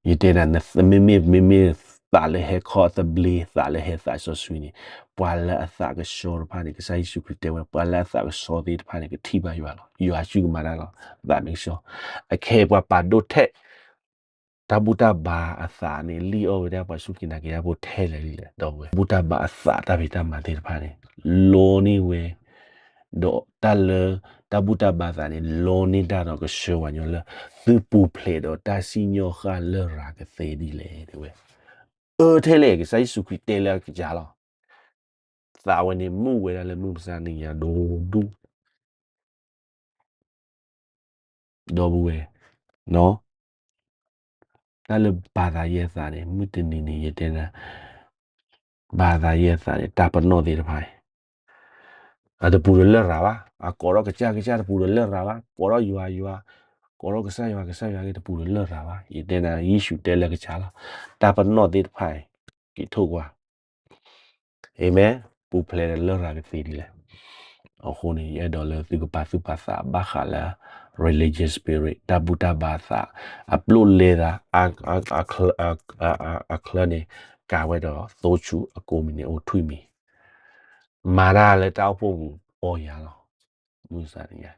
ယတဲနၤ မ့မ့ၢ် မ့မ့ၢ်သးလၢဟဲခီအသဘျ့ သးလၢဟဲသးစီဆှံန့ၣ်, ပှၤလၢအသးကဆှီတဖၣ်န့ၣ် ကစၢ်ယ့ၣ်ၡူးခရံာ်တဲဝဲ ပှၤလၢအသးကဆှီသ့ၣ်တဖၣ်န့ၣ် ကထံၣ်ဘၣ်ယွၤလီၤ, ယွၤစုကမၤတၢ်လီၤ, သးမ့ၢ်ကဆှီ, အခဲအံၤပှၤပာ်ဒိၣ်ထဲ တၢ်ဘူၣ်တၢ်ဘါအသးန့ၣ် လံၣ်အီၣ်ဝဲဒၣ်ပှၤစူၢ်က့ၤနာ်က့ၤတၢ်ဖိထဲလဲၣ်လံလဲၣ် ဒီပုၢ်ဝဲၢ်, ဘူၣ်တၢ်ဘါအသးတၢ်ဖံးတၢ်မၤသ့ၣ်တဖၣ်န့ၣ် လီန့ၢ်ဝဲ, ဒီးတၢ်လၢ တၢ်ဘူၣ်တၢ်ဘါသးန့ၣ် လီန့ၢ်တၢ်ဒီးကဆှၢပှၤကညီလၢ သုပူၤဖျဲးဒီးတၢ်စံၣ်ညီၣ်ဃၣ်လရာ်ကသ့ဒ်လဲၣ် တဲဝဲ, အၢထဲလဲၣ် ကစၢ်ယ့ၣ်ၡူးခရံာ်တဲလၢအကစၢ်လီၤ, သးဝဲန့ၣ်မုာ်ဝဲဒၣ်လၢမုၢ်မဆါနံၤညါဒိၣ်ဒိၣ် ဒီပုၢ်ဝဲၢ်, တၢ်လၢဘၣ်သးယဲၢ်သးန့ၣ် မုၢ်တနံၤန့ၣ် ယတဲနၤ, ဘၣ်သးယဲၢ်သးန့ၣ် တၢ်ပနီၣ်သ့ၣ်တဖၣ်န့ၣ် အတပူၤဒီးလရာ်ဘၣ်, အကိးထီၣ်ကစၢ်ကစၢ်တပူၤဒီးလရာ်ဘၣ်, ကိးထီၣ်ယွၤယွၤ, ကိးထီၣ်ကစၢ်ယွၤကစၢ်ယွၤဂ့ၤ တပူၤဒီးလရာ်ဘၣ်, ယတဲနၤ ယ့ၣ်ၡူးတဲလၢကစၢ်လီၤ, တၢ်ပနီၣ်သ့ၣ်တဖၣ်န့ၣ် က့ၤထိၣ်ကွၢ် အၤမ့ၣ်, ပူၤဖျဲးဒီးလရာ်ကသ့ဒ်လဲၣ်. အဃိန့ၣ် ယအဲၣ်ဒိးလၢသုကပာ်သူၣ်ပာ်သးဘၣ်ဃးလၢ religious spirit တၢ်ဘူၣ်တၢ်ဘါသး အပျိၣ်လဲသး အချၢန့ၣ် ကၤဝဲဒီးသိဆူအကိးမံၤန့ၣ်အိၣ်ထွံၣ်မံၤ, မၤတၢ်လၢတၢ်အိၣ်ဖှိၣ်ပူၤအီယၤလီၤ. မုၢ်မဆါတနံၤညါ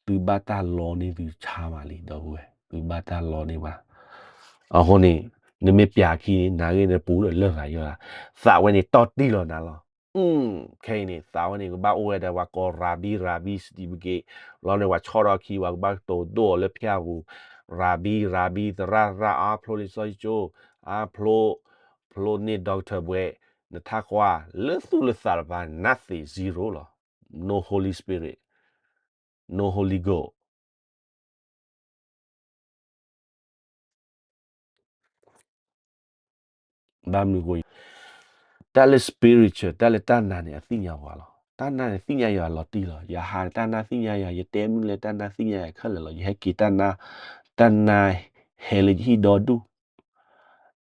သုဘၣ်တၢ်လီန့ၢ်သုဆါမးလံ ဒီပုၢ်ဝဲၢ်, သုဘၣ်တၢ်လီန့ၢ်ဘၣ်. အဃိန့ၣ် နမ့ၢ်ပျးခံန့ၣ် နၤဂ့ၢ်နပူၤဒီးလရာ်ယွၤ, သးဝဲန့ၣ်တီၢ်တံၢ်လီၤနၤလီၤ. ခဲအံၤန့ၣ် သးဝဲန့ၣ် ကဘၣ်အိၣ်ဝဲဒီးပှၤကိးရၤဘံ ရၤဘံ certificate လီၤန့ၣ် ပှၤဆီၣ်ထီၣ်ခံ ပှၤကဘၣ်ကတိၤဒိၣ်အီၤလၢဖၠၣ်ပူၤ, ရၤဘံ ရၤဘံ သရၣ် သရၣ် အါဖျိလံာ်စီဆှံကၠိ, အါဖျိ, ဖျိန့ၢ် doctor ဘွဲ့, နထါကွၢ် လၢသူၣ်လၢသးတပၤ nothing, zero လီၤ. No Holy Spirit, no Holy Ghost. ဘၣ်မနုၤအဃိ, တၢ်လၢ spiritual တၢ်လၢတၢ်နာ်န့ၣ် အသ့ၣ်ညါပှၤလီၤ. တၢ်နာ်န့ၣ်သ့ၣ်ညါယွၤလီၤတံၢ်လီၤ. ယဟးတၢ်နာ်သ့ၣ်ညါယွၤ, ယတဲမနုၤလဲၣ်တၢ်နာ်သ့ၣ်ညါယွၤခဲလၢာ်လီၤ. ယဟဲက့ၤတၢ်နာ်, တၢ်နာ်ဟဲလၢယဟံၣ်ဒီဒူၣ်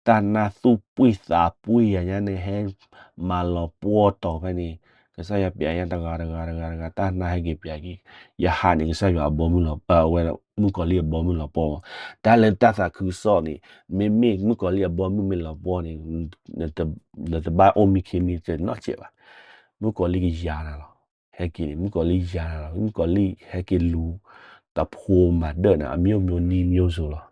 တၢ်နာ်သူၣ်ပှံၢ်သးပှံၢ်ယၤညါန့ၣ် ဟဲမၤလီၤပှီၢ်တီၤဖဲန့ၣ်, ကစၢ်ယွၤပျးညါတဂၤတဂၤတဂၤတဂၤ တၢ်နာ်ဟဲက့ၤပျးက့ၤ, ယဟးန့ၣ် ကစၢ်ယွၤအဘီမုၢ်လီၤ, အဝဲမုၣ်ကီၤလံၢ်အဘီမုၢ်လီၤပှီၢ်မး. တၢ်လၢတၢ်သးခုကစီၣ်န့ၣ် မ့မ့ၢ်မုၣ်ကီၤလံၢ်အဘီမုၢ်မ့ၢ်လီၤပှီၢ်န့ၣ် နတဘၣ်အိၣ်မံခ့မံတနီၢ်စဲးဘၣ်. မုၣ်ကီၤလံၢ်ကယၤနၤလီၤ. ဟဲက့ၤန့ၣ် မုၣ်ကီၤလံၢ်ယၤနၤလီၤ. မုၣ်ကီၤလံၢ်ဟဲက့ၤလူၤ တဖိမၤဒၢၣ်နၤ အမျိုးမျိုးနည်းမျိုးစုံလီၤ.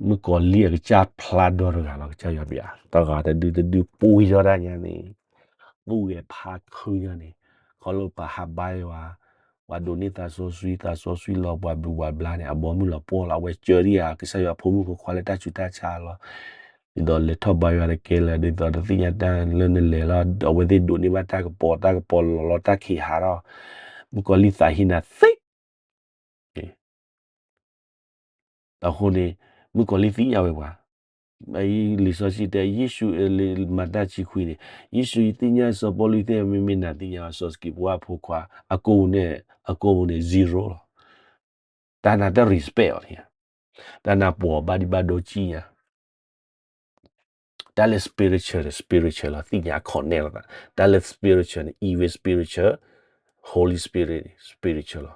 မုၣ်ကီၤလံၢ်အကစၢ်ဖျါဒီတဂၤလီၤ ကစၢ်ယွၤပျး, တဂၤတဒုတဒုပှ့ၤဒီတၢ်ညါန့ၣ်, သူၣ်ဂဲၤဖးခုညါန့ၣ်, ခီလၢပှၤဟးဘါယွၤ, ပှၤဒိးန့ၢ်သးစီဆှံ သးစီဆှံလီၤ ပှၤဘျုးပှၤဘျါန့ၣ် အဘီမုၢ်လီၤပှီၢ်လီၤ. အဝဲစၢဒံးဧါ ကစၢ်ယွၤဖိမုၣ်ဖိခွါလၢတၢ်ဆူးတၢ်ဆါလီၤ. ဒ်သိးလဲၤထီၣ်ဘါယွၤတကဲလၢၤ ဒ်သိးတသ့ၣ်ညါတၢ်လၢနလဲၤလီၤ. အဝဲသ့ၣ်ဒိးန့ၢ်ဘၣ်တၢ်ကပီၤ တၢ်ကပီၤလီၤလီၤ တၢ်ခံးဟးထီၣ်, မုၣ်ကီၤလံၢ်သးဟ့နၤသ့ အဃိန့ၣ် မုၣ်ကီၤလံၢ်သ့ၣ်ညါဝဲပှၤ, လံာ်စီဆှံတဲ ယ့ၣ်ၡူး မၤတၢ်ဆံခွံန့ၣ်, ယ့ၣ်ၡူး ယသ့ၣ်ညါစီၤပီလူးသ့ၣ် မ့မ့ၢ်နၤသ့ၣ်ညါ စီၤစကံးဖိဖိခွါ အကိာ်ပူၤန့ၣ် အကိာ်ပူၤန့ၣ် zero လီၤ. တၢ်နာ်တ respect အီၤ, တၢ်နာ်ပှီၤဘၣ်ဒံးဘၣ်ဒီးကံညါ တၢ်လၢ spiritual န့ၣ် spiritual လီၤ, သ့ၣ်ညါ connect လိာ်သး, တၢ်လၢ spiritual န့ၣ် even spiritual, Holy Spirit န့ၣ် spiritual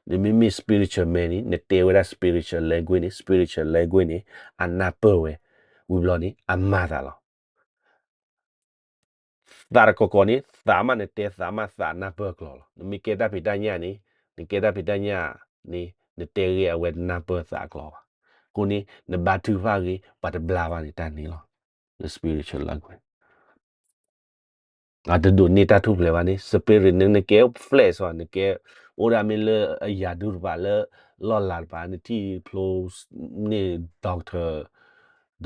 လီၤ. နမ့မ့ၢ် spiritual man န့ၣ် နတဲဝဲဒၣ် spiritual language န့ၣ် spiritual language န့ၣ် အနၢ်ပၢၢ်ဝဲ, ဝံၤဘျီန့ၣ် အမၤသးလီၤ. သးတကီၢ်ကီၢ်န့ၣ် သးမးနတဲ သးမးသးနၢ်ပၢၢ်ကျိာ်လီၤ. နမ့ၢ်ကဲတၢ်ဖံးတၢ်ညၣ်န့ၣ်, နကဲတၢ်ဖံးတၢ်ညၣ်န့ၣ် နတဲဂ့ၢ်အဝဲတနၢ်ပၢၢ်သးကျိာ်ဘၣ်. အဃိန့ၣ် နဘါထုကဖၣ်ဂ့ၤ ပှၤတဘျါဘၣ်န့ၣ်တၢ်န့ၣ်လီၤ. လၢ spiritual language အတဒိးန့ၢ်တၢ်ထူၣ်ဖျဲးဘၣ်န့ၣ် spirit န့ၣ် နကဲ flesh နကဲ အိၣ်ဒၣ်မ့ၢ်လၢအယၤဒူၣ်တပၤ လၢလီၢ်လၤတပၤ နထံၣ်ဖျိန့ၢ် doctor,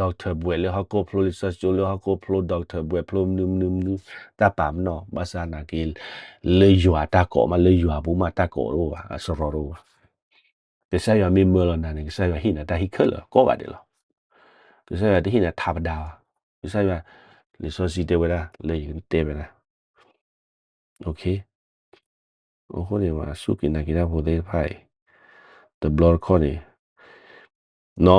doctor ဘှဲးလၢဟီၣ်ခိၣ်ဖျိ လံာ်စီဆှံကၠိလၢဟီၣ်ခိၣ်ဖျိ doctor ဘှဲးဖျိမနုၤမနုၤမနုၤ တၢ်ပာ်ပနီၣ် ဘၣ်ဆၣ်နာ်က့ လၢယွၤတၢ်ကိးမး လၢယွၤပူၤမးတၢ်ကိးတအိၣ်ဘၣ် အစရီတအိၣ်ဘၣ်. ကစၢ်ယွၤမ့ၢ်မၢလီၤနၤန့ၣ် ကစၢ်ယွၤဟ့ၣ်နၤတၢ်ဟ့ၣ်ခဲလၢာ်ကိးဂၤဒဲးလီၤ. ကစၢ်ယွၤတဟ့ၣ်နၤထးပဒါဘၣ်. ကစၢ်ယွၤ လံာ်စီဆှံတဲဝဲဒၣ် လၢယကတဲဝဲဒၣ် အဃိန့ၣ် ပှၤစူၢ်က့ၤနာ်က့ၤတၢ်ဖိသ့ၣ်တဖၣ်အံၤ တဘျီတခီၣ်န့ၣ်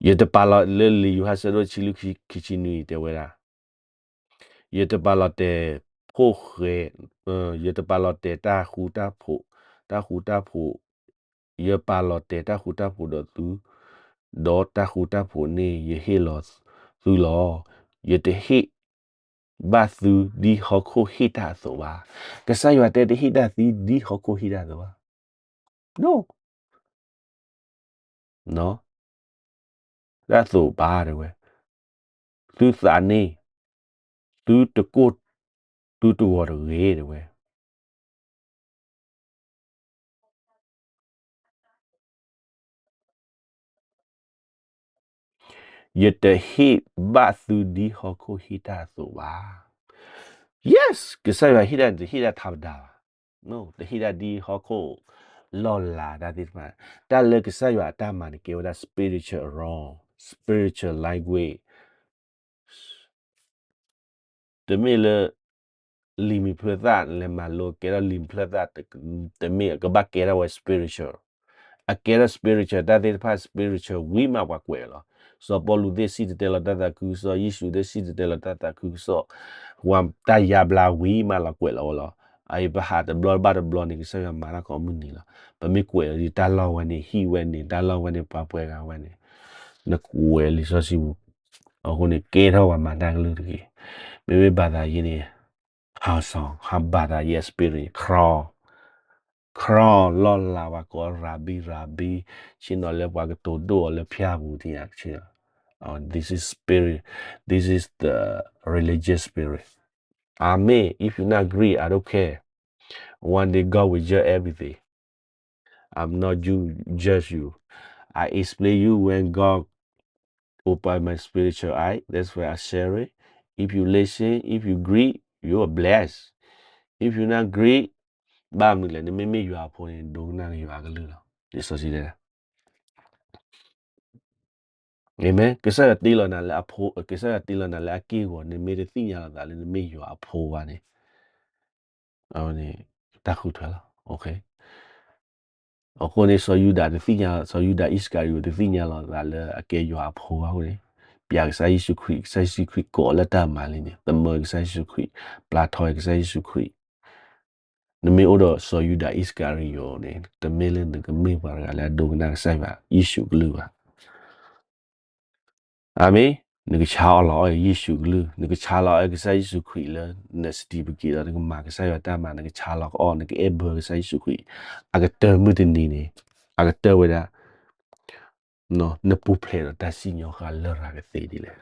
ယတပာ်လီၤ လၢလံာ်ယိၤဟၣ်ဆၢဒိၣ်တဆံလွံၢ် ခံဆံနွံတဲဝဲဒၣ် ယတပာ်လီၤတဲာ်ဖိၣ်ဃဲ, ယတပာ်လီၤတဲာ်တၢ်ဃူတၢ်ဖိး, တၢ်ဃူတၢ်ဖိး, ယပာ်လီၤတဲာ်တၢ်ဃူတၢ်ဖိးဒီးသု, ဒီးတၢ်ဃူတၢ်ဖိးန့ၣ် ယဟ့ၣ်လီၤသုလီၤ. ယတဟ့ၣ်ဘၣ်သုဒ်ဟီၣ်ခိၣ်ဟ့ၣ်တၢ်အသိးဘၣ်. ကစၢ်ယွၤတဲတဟ့ၣ်တၢ်သုဒ်ဟီၣ်ခိၣ်ဟ့ၣ်တၢ်အသိးဘၣ်. တၢ်သိးဘၣ်တဲဝဲ, သုသးန့ၣ်, သုတကိၢ်, သုတဂီၤတဂ့ၤတဲဝဲ. ယတဟ့ၣ်ဘၣ်သုဒ်ဟီၣ်ခိၣ်ဟ့ၣ်တၢ်အသိးဘၣ်. Yes, ကစၢ်ယွၤဟ့ၣ်ဒၣ်တဟ့ၣ်ဒၣ်ထးပဒါဘၣ်, တဟ့ၣ်ဒၣ်ဒ်ဟီၣ်ခိၣ်လီၢ်လၤတၢ်သ့ၣ်တဖၣ်, တၢ်လၢကစၢ်ယွၤအတၢ်မၤန့ၣ် ကဲဝဲဒၣ် spiritual realm, spiritual language. တမ့ၢ်လၢ လံာ်မံၤဖျၢၣ်သၣ်လဲၤမၤလိကဲထီၣ်လံာ်မံၤဖျၢၣ်သၣ်, တမ့ၢ်ကဘၣ်ကဲထီၣ်ဝဲ spiritual, အကဲထီၣ် spiritual တၢ်သ့ၣ်တဖၣ် spiritual ဝံၤမးပှၤကွဲးလီၤ. စီၤပီလူးသ့ၣ်စံၣ်တဲၤတဲလီၤတၢ်သးခုကစီၣ်, ယ့ၣ်ၡူးသ့ၣ်စံၣ်တဲၤတဲလီၤတၢ်သးခုကစီၣ်, ပှၤတၢ်ယါဘျါဝံၤမးလီၤကွဲးလီၤဝဲလီၤ. အအံၤပဟးတဘျီဘၣ်တဘျီန့ၣ် ကစၢ်ယွၤမၤတၢ်ကိးမုၢ်နံၤလီၤ. ပမ့ၢ်ကွဲးလီၤဒ်တၢ်လီၢ်ဝဲန့ၣ် ဟံၣ်ဝဲန့ၣ် တၢ်လီၢ်ဝဲန့ၣ် ပှၤပှဲၤဂၤဝဲန့ၣ်, နကွဲးလံာ်စီဆှံပူၤ, အဃိန့ၣ် ကဲထီၣ်ပှၤမၤတၢ်ကလုၢ်တဂ့ၤ. မ့မ့ၢ်ဘၣ်သးယဲန့ၣ် ဟးစီၤ ဟးဘၣ်သးယဲ spirit န့ၣ် ခရီ ခရီလီၢ်လၤ ပှၤကိး rabbi rabbi, ဆ့ၣ်နီၤလၢပှၤကတိၤဒိၣ်အီၤလၢဖၠၣ်ပူၤ ထံၣ်ညါကဆ့ၣ်နီၤ, this is spirit, this is the religious spirit. Amen. If you not agree, I don't care. One day God will judge everything. I'm not ju- judge you. I explain you when God open my spiritual eye. That's why I share it. If you listen, if you agree, you are blessed. If you not agree, ဘၣ်မနုၤလဲၣ်, နမ့မ့ၢ်ယွၤအဖိန့ၣ် ဒိကနၣ်ယွၤအကလုၢ်လီၤ. လံာ်စီဆှံတဲဒၣ် Amen. ကစၢ်ယွၤတ့လီၤနၤလၢအဖိ, ကစၢ်ယွၤတ့လီၤနၤလၢအက့ၢ်အဂီၤ, နမ့ၢ်တသ့ၣ်ညါလီၤသးလၢနမ့ၢ်ယွၤအဖိဘၣ်န့ၣ်, အဝဲန့ၣ် တၢ်ဃုထၢလီၤ. အဃိန့ၣ် စီၤယူဒၤတသ့ၣ်ညါ, စီၤယူဒၤအံၣ်စကၤရံယိၤတသ့ၣ်ညါလီၤသးလၢအကဲယွၤအဖိဘၣ်အဃိန့ၣ်, ပျးကစၢ်ယ့ၣ်ၡူးခရံာ်, ကစၢ်ယ့ၣ်ၡူးခရံာ်ကိးလၢတၢ်မၤလံန့ၣ်, သမၢကစၢ်ယ့ၣ်ၡူးခရံာ်, ပျၢ်ထီကစၢ်ယ့ၣ်ၡူးခရံာ် နမ့ၢ်အိၣ်ဒီးစီၤယူဒၤအံၣ်စကၤရံယိၤန့ၣ်, တမ့ၢ်လၢနကမ့ၢ်ပှၤတဂၤလၢအဒိကနၣ်ကစၢ်ယွၤယ့ၣ်ၡူးကလုၢ်ဘၣ်. အၤမ့ၣ်. နကဆါအီၣ်လီၤအီၣ်ယ့ၣ်ၡူးကလုၢ်, နကဆါလီၤအီၣ်ကစၢ်ယ့ၣ်ၡူးခရံာ်လၢန certificate ဒီးနကမၤကစၢ်ယွၤတၢ်မၤ, နကဆါလီၤကအီၣ်, နကအဲၣ်ဘၢကစၢ်ယ့ၣ်ၡူးခရံာ်, အကတၢၢ်မုၢ်တနံၤန့ၣ်, အကတၢၢ်ဝဲဒၣ် နပူၤဖျဲးဒီးတၢ်စံၣ်ညီၣ်ဃာ်လရာ်ကသ့ဒ်လဲၣ်.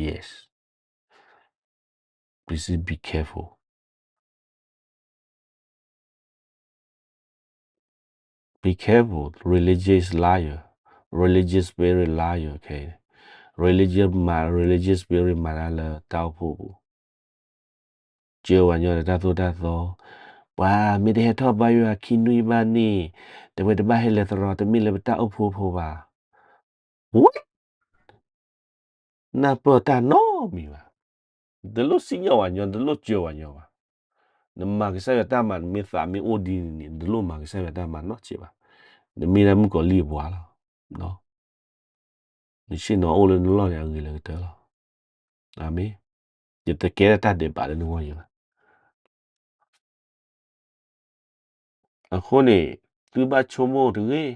Yes. Please be careful. Be careful. Religion is liar. Religious spirit liar, okay? Religion မၤ, religious spirit မၤတၢ်လၢတၢ်အိၣ်ဖှိၣ်ပူၤ, စၢဝၤညီဒီးတၢ်သိၣ်တၢ်သီ, ပှၤမ့ၢ်တဟဲထီၣ်ဘါယွၤခံနွံဘၣ်န့ၣ်, တဝဲတဘၣ်ဟဲလဲၤသရီ, တမ့ၢ်လၢပတၢ်အိၣ်ဖှိၣ်ဖိဘၣ်. What? နၢ်ပၢၢ်တၢ်နီတမံၤဘၣ်. တလိၣ်စံၣ်ညီၣ်ဝၤညီ, တလိၣ်စၢဝၤညီဘၣ်. နမၤကစၢ်ယွၤတၢ်မၤ, နမ့ၢ်သးမ့ၢ်အိၣ်ဒ်န့ၣ်န့ၣ်, နတလိၣ်မၤကစၢ်ယွၤတၢ်မၤနီတစဲးဘၣ်. နမ့ၢ်ဒၣ်မုၣ်ကီၤလံၢ်အပှၤလီၤ. နဆ့ၣ်နီၤအိၣ်လၢနလီၢ်န့ၣ် အဂ့ၤလၢကတၢၢ်လီၤ. အၤမ့ၣ်. ယတကဲထီၣ်တၢ်ဒဲးဘးလၢနဂီၢ်ယၤဘၣ်. အဃိန့ၣ် သုဘၣ်ဆိကမိၣ်တဂ့ၤ.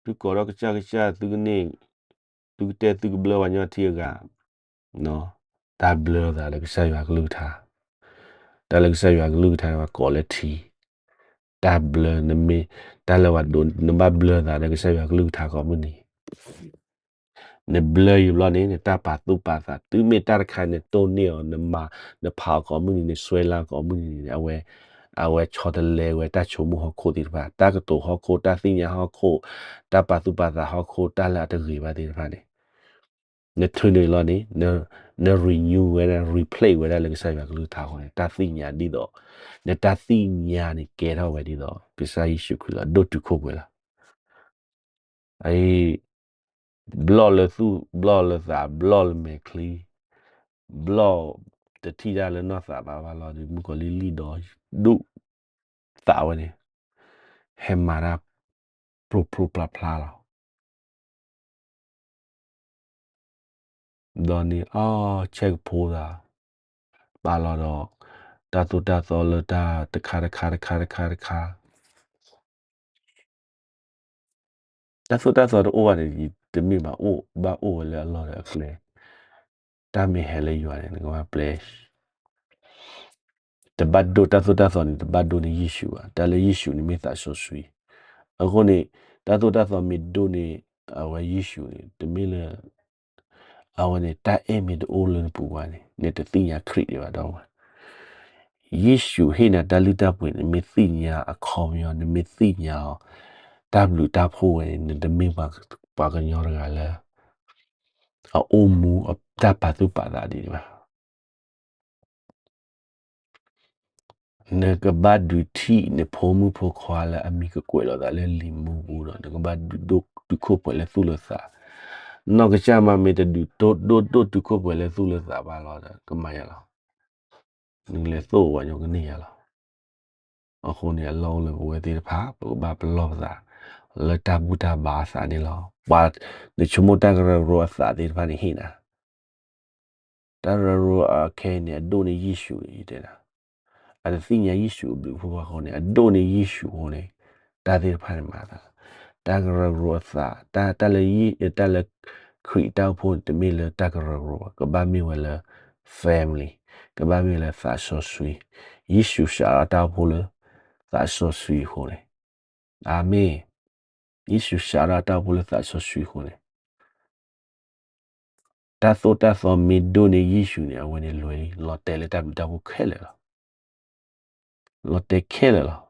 သုကိးထီၣ်ကစၢ်ကစၢ် သုကန့ၢ်, သုကတဲသုကဘျၢပှၤကညီထံအဂၤ, တၢ်ဘျၢသးလၢကစၢ်ယွၤကလုၢ်ကထါ, တၢ်လၢကစၢ်ယွၤကလုၢ်ကထါန့ၣ် ပှၤကိးလၢထံ, တၢ်ဘျၢနမ့ၢ်, တၢ်လၢပှၤဒိး နဘၣ်ဘျၢသးလၢကစၢ်ယွၤကလုၢ်ကထါကိးမုၢ်နံၤ နဘျၢယံၤဘျီန့ၣ် နတၢ်ပာ်သူၣ်ပာ်သး တုၤမ့ၢ်တၢ်တခါနတိၢ်န့ၢ်အီၤ နမၤ နဖးအီၤကိးမုၢ်နံၤ နစွဲလၢကိးမုၢ်နံၤန့ၣ် အဝဲ, အဝဲဆီတလဲဝဲတၢ်ဆိကမိၣ်ဟီၣ်ခိၣ်သ့ၣ်တဖၣ် တၢ်ကတိၤဟီၣ်ခိၣ် တၢ်သ့ၣ်ညါဟီၣ်ခိၣ် တၢ်ပာ်သူၣ်ပာ်သးဟီၣ်ခိၣ် တၢ်လၢအတဂ့ၤဘၣ်သ့ၣ်တဖၣ်န့ၣ် နထုးန့ၢ်လီၤန့ၣ်, န renew ဝဲဒၣ် replace ဝဲဒၣ်လၢကစၢ်ယွၤကလုၢ်ကထါအဃိန့ၣ် တၢ်သ့ၣ်ညါဒ်သိး, နတၢ်သ့ၣ်ညါန့ၣ်ကဲထီၣ်ဝဲဒ်သိး ကစၢ်ယ့ၣ်ၡူးခရံာ်လီၤ ဒိၣ်တုာ်ခိၣ်ပှဲၤလီၤ. အံၤ, ဘျီၣ်လၢသူၣ် ဘျီၣ်လၢသး ဘျီၣ်လၢမဲာ်ချံ, ဘျီၣ်တထံၣ်တၢ်လၢနီၢ်သးဘၣ်ဘၣ်လီၤဒီး မုၣ်ကီၤလံၢ်လံၣ်ဒီး ဒိၣ်သးဝဲန့ၣ်, ဟဲမၤတၢ် ဖျိဖျိဖျါဖျါလီၤ. ဒီးန့ၣ်အီၣ်ဆဲးကဖိသး, ပာ်လီၤဒီး တၢ်သိၣ်တၢ်သီလၢတၢ်တခါတခါတခါတခါတခါ တၢ်သိၣ်တၢ်သီတအိၣ်ဘၣ်န့ၣ် တမ့ၢ်ဘၣ်အိၣ် ဘၣ်အိၣ်ဝဲလၢအလီၢ်ဒီးအကျဲ, တၢ်မ့ၢ်ဟဲလၢယွၤန့ၣ် နကဘၣ်ပျဲ တဘၣ်ဒိတၢ်သိၣ်တၢ်သီန့ၣ် တဘၣ်ဒိန့ၢ်ယ့ၣ်ၡူးဘၣ်, တၢ်လၢယ့ၣ်ၡူးန့ၣ်မ့ၢ်သးစီဆှံ. အဃိန့ၣ် တၢ်သိၣ်တၢ်သီမ့ၢ်ဒိန့ၢ် အဝဲယ့ၣ်ၡူးန့ၣ် တမ့ၢ်လၢ အဝဲန့ၣ် တၢ်အဲၣ်မ့ၢ်တအိၣ်လၢနပူၤဘၣ်န့ၣ် နတသ့ၣ်ညါခရံာ်ဒံးဘၣ်ဒီးဝဲ ယ့ၣ်ၡူးဟ့ၣ်နၤတၢ်လုၢ်တၢ်ပှ့ၤ နမ့ၢ်သ့ၣ်ညါအခီပညီ နမ့ၢ်သ့ၣ်ညါအီၤ တၢ်ဘျုးတၢ်ဖှိၣ်ဝဲန့ၣ် နတမ့ၢ်ပှၤကညီတဂၤလၢ အအိၣ်မူအတၢ်ပာ်သူၣ်ပာ်သးဒံးဘၣ်. နကဘၣ်ဒုးထံၣ်နဖိမုၣ်ဖိခွါလၢအမံၤကကွဲးလိာ်သးလၢလံာ်မူပူၤဒီး နကဘၣ်ဒုးဒိၣ်တုာ်ခိၣ်ပှဲၤလၢသူၣ်လၢသး, နီၢ်ကစၢ်မ့ၢ်တဒုးဒိၣ်တုာ်ခိၣ်ပှဲၤလၢသူၣ်လၢသးဘၣ်လီၤဒီး ကမၤယၤလီၤ. နကလဲၤသိၣ်ဝဲညီကန့ၢ်ယၤလီၤ. အဃိန့ၣ် အလီၢ်အိၣ်လၢပဝဲသ့ၣ်တဖၣ် ပကဘၣ်ပလီၢ်ပသး လၢတၢ်ဘူၣ်တၢ်ဘါအသးန့ၣ်လီၤ. ပှၤနဆိကမိၣ်တၢ်ကရၢကရိအသးသ့ၣ်တဖၣ်န့ၣ်ဟ့ၣ်နၤ တၢ်ကရၢကရိအခဲအံၤန့ၣ် အဒိၣ်န့ၢ်ယ့ၣ်ၡူး ယတဲနၤ, အတသ့ၣ်ညါယ့ၣ်ၡူးအဘျုးအဖှိၣ်ဘၣ်အဃိန့ၣ် အဒိၣ်န့ၢ်ယ့ၣ်ၡူးအဃိန့ၣ် တၢ်သ့ၣ်တဖၣ်န့ၣ်မၤသး, တၢ်ကရၢကရိအသး, တၢ်လၢ တၢ်လၢခရံာ်တၢ်အိၣ်ဖှိၣ်န့ၣ် တမ့ၢ်လၢတၢ်ကရၢကရိဘၣ်, ကဘၣ်မ့ၢ်ဝဲလၢ family, ကဘၣ်မ့ၢ်လၢသးစီဆှံ, ယ့ၣ်ၡူးစးထီၣ်တၢ်အိၣ်ဖှိၣ်လၢ သးစီဆှံအဃိန့ၣ်, အၤမ့ၣ်, ယ့ၣ်ၡူးစးထီၣ်တၢ်အိၣ်ဖှိၣ်လၢသးစီဆှံအဃိန့ၣ် တၢ်သိၣ်တၢ်သီမ့ၢ်ဒိၣ်န့ၢ်ယ့ၣ်ၡူးန့ၣ် အဝဲန့ၣ်လွဲၤလံ, လီၤတဲာ်လၢတၢ်ဘျုးတၢ်ဖှိၣ်ခဲလၢာ်လီၤ. လီၤတဲာ်ခဲလၢာ်လီၤ.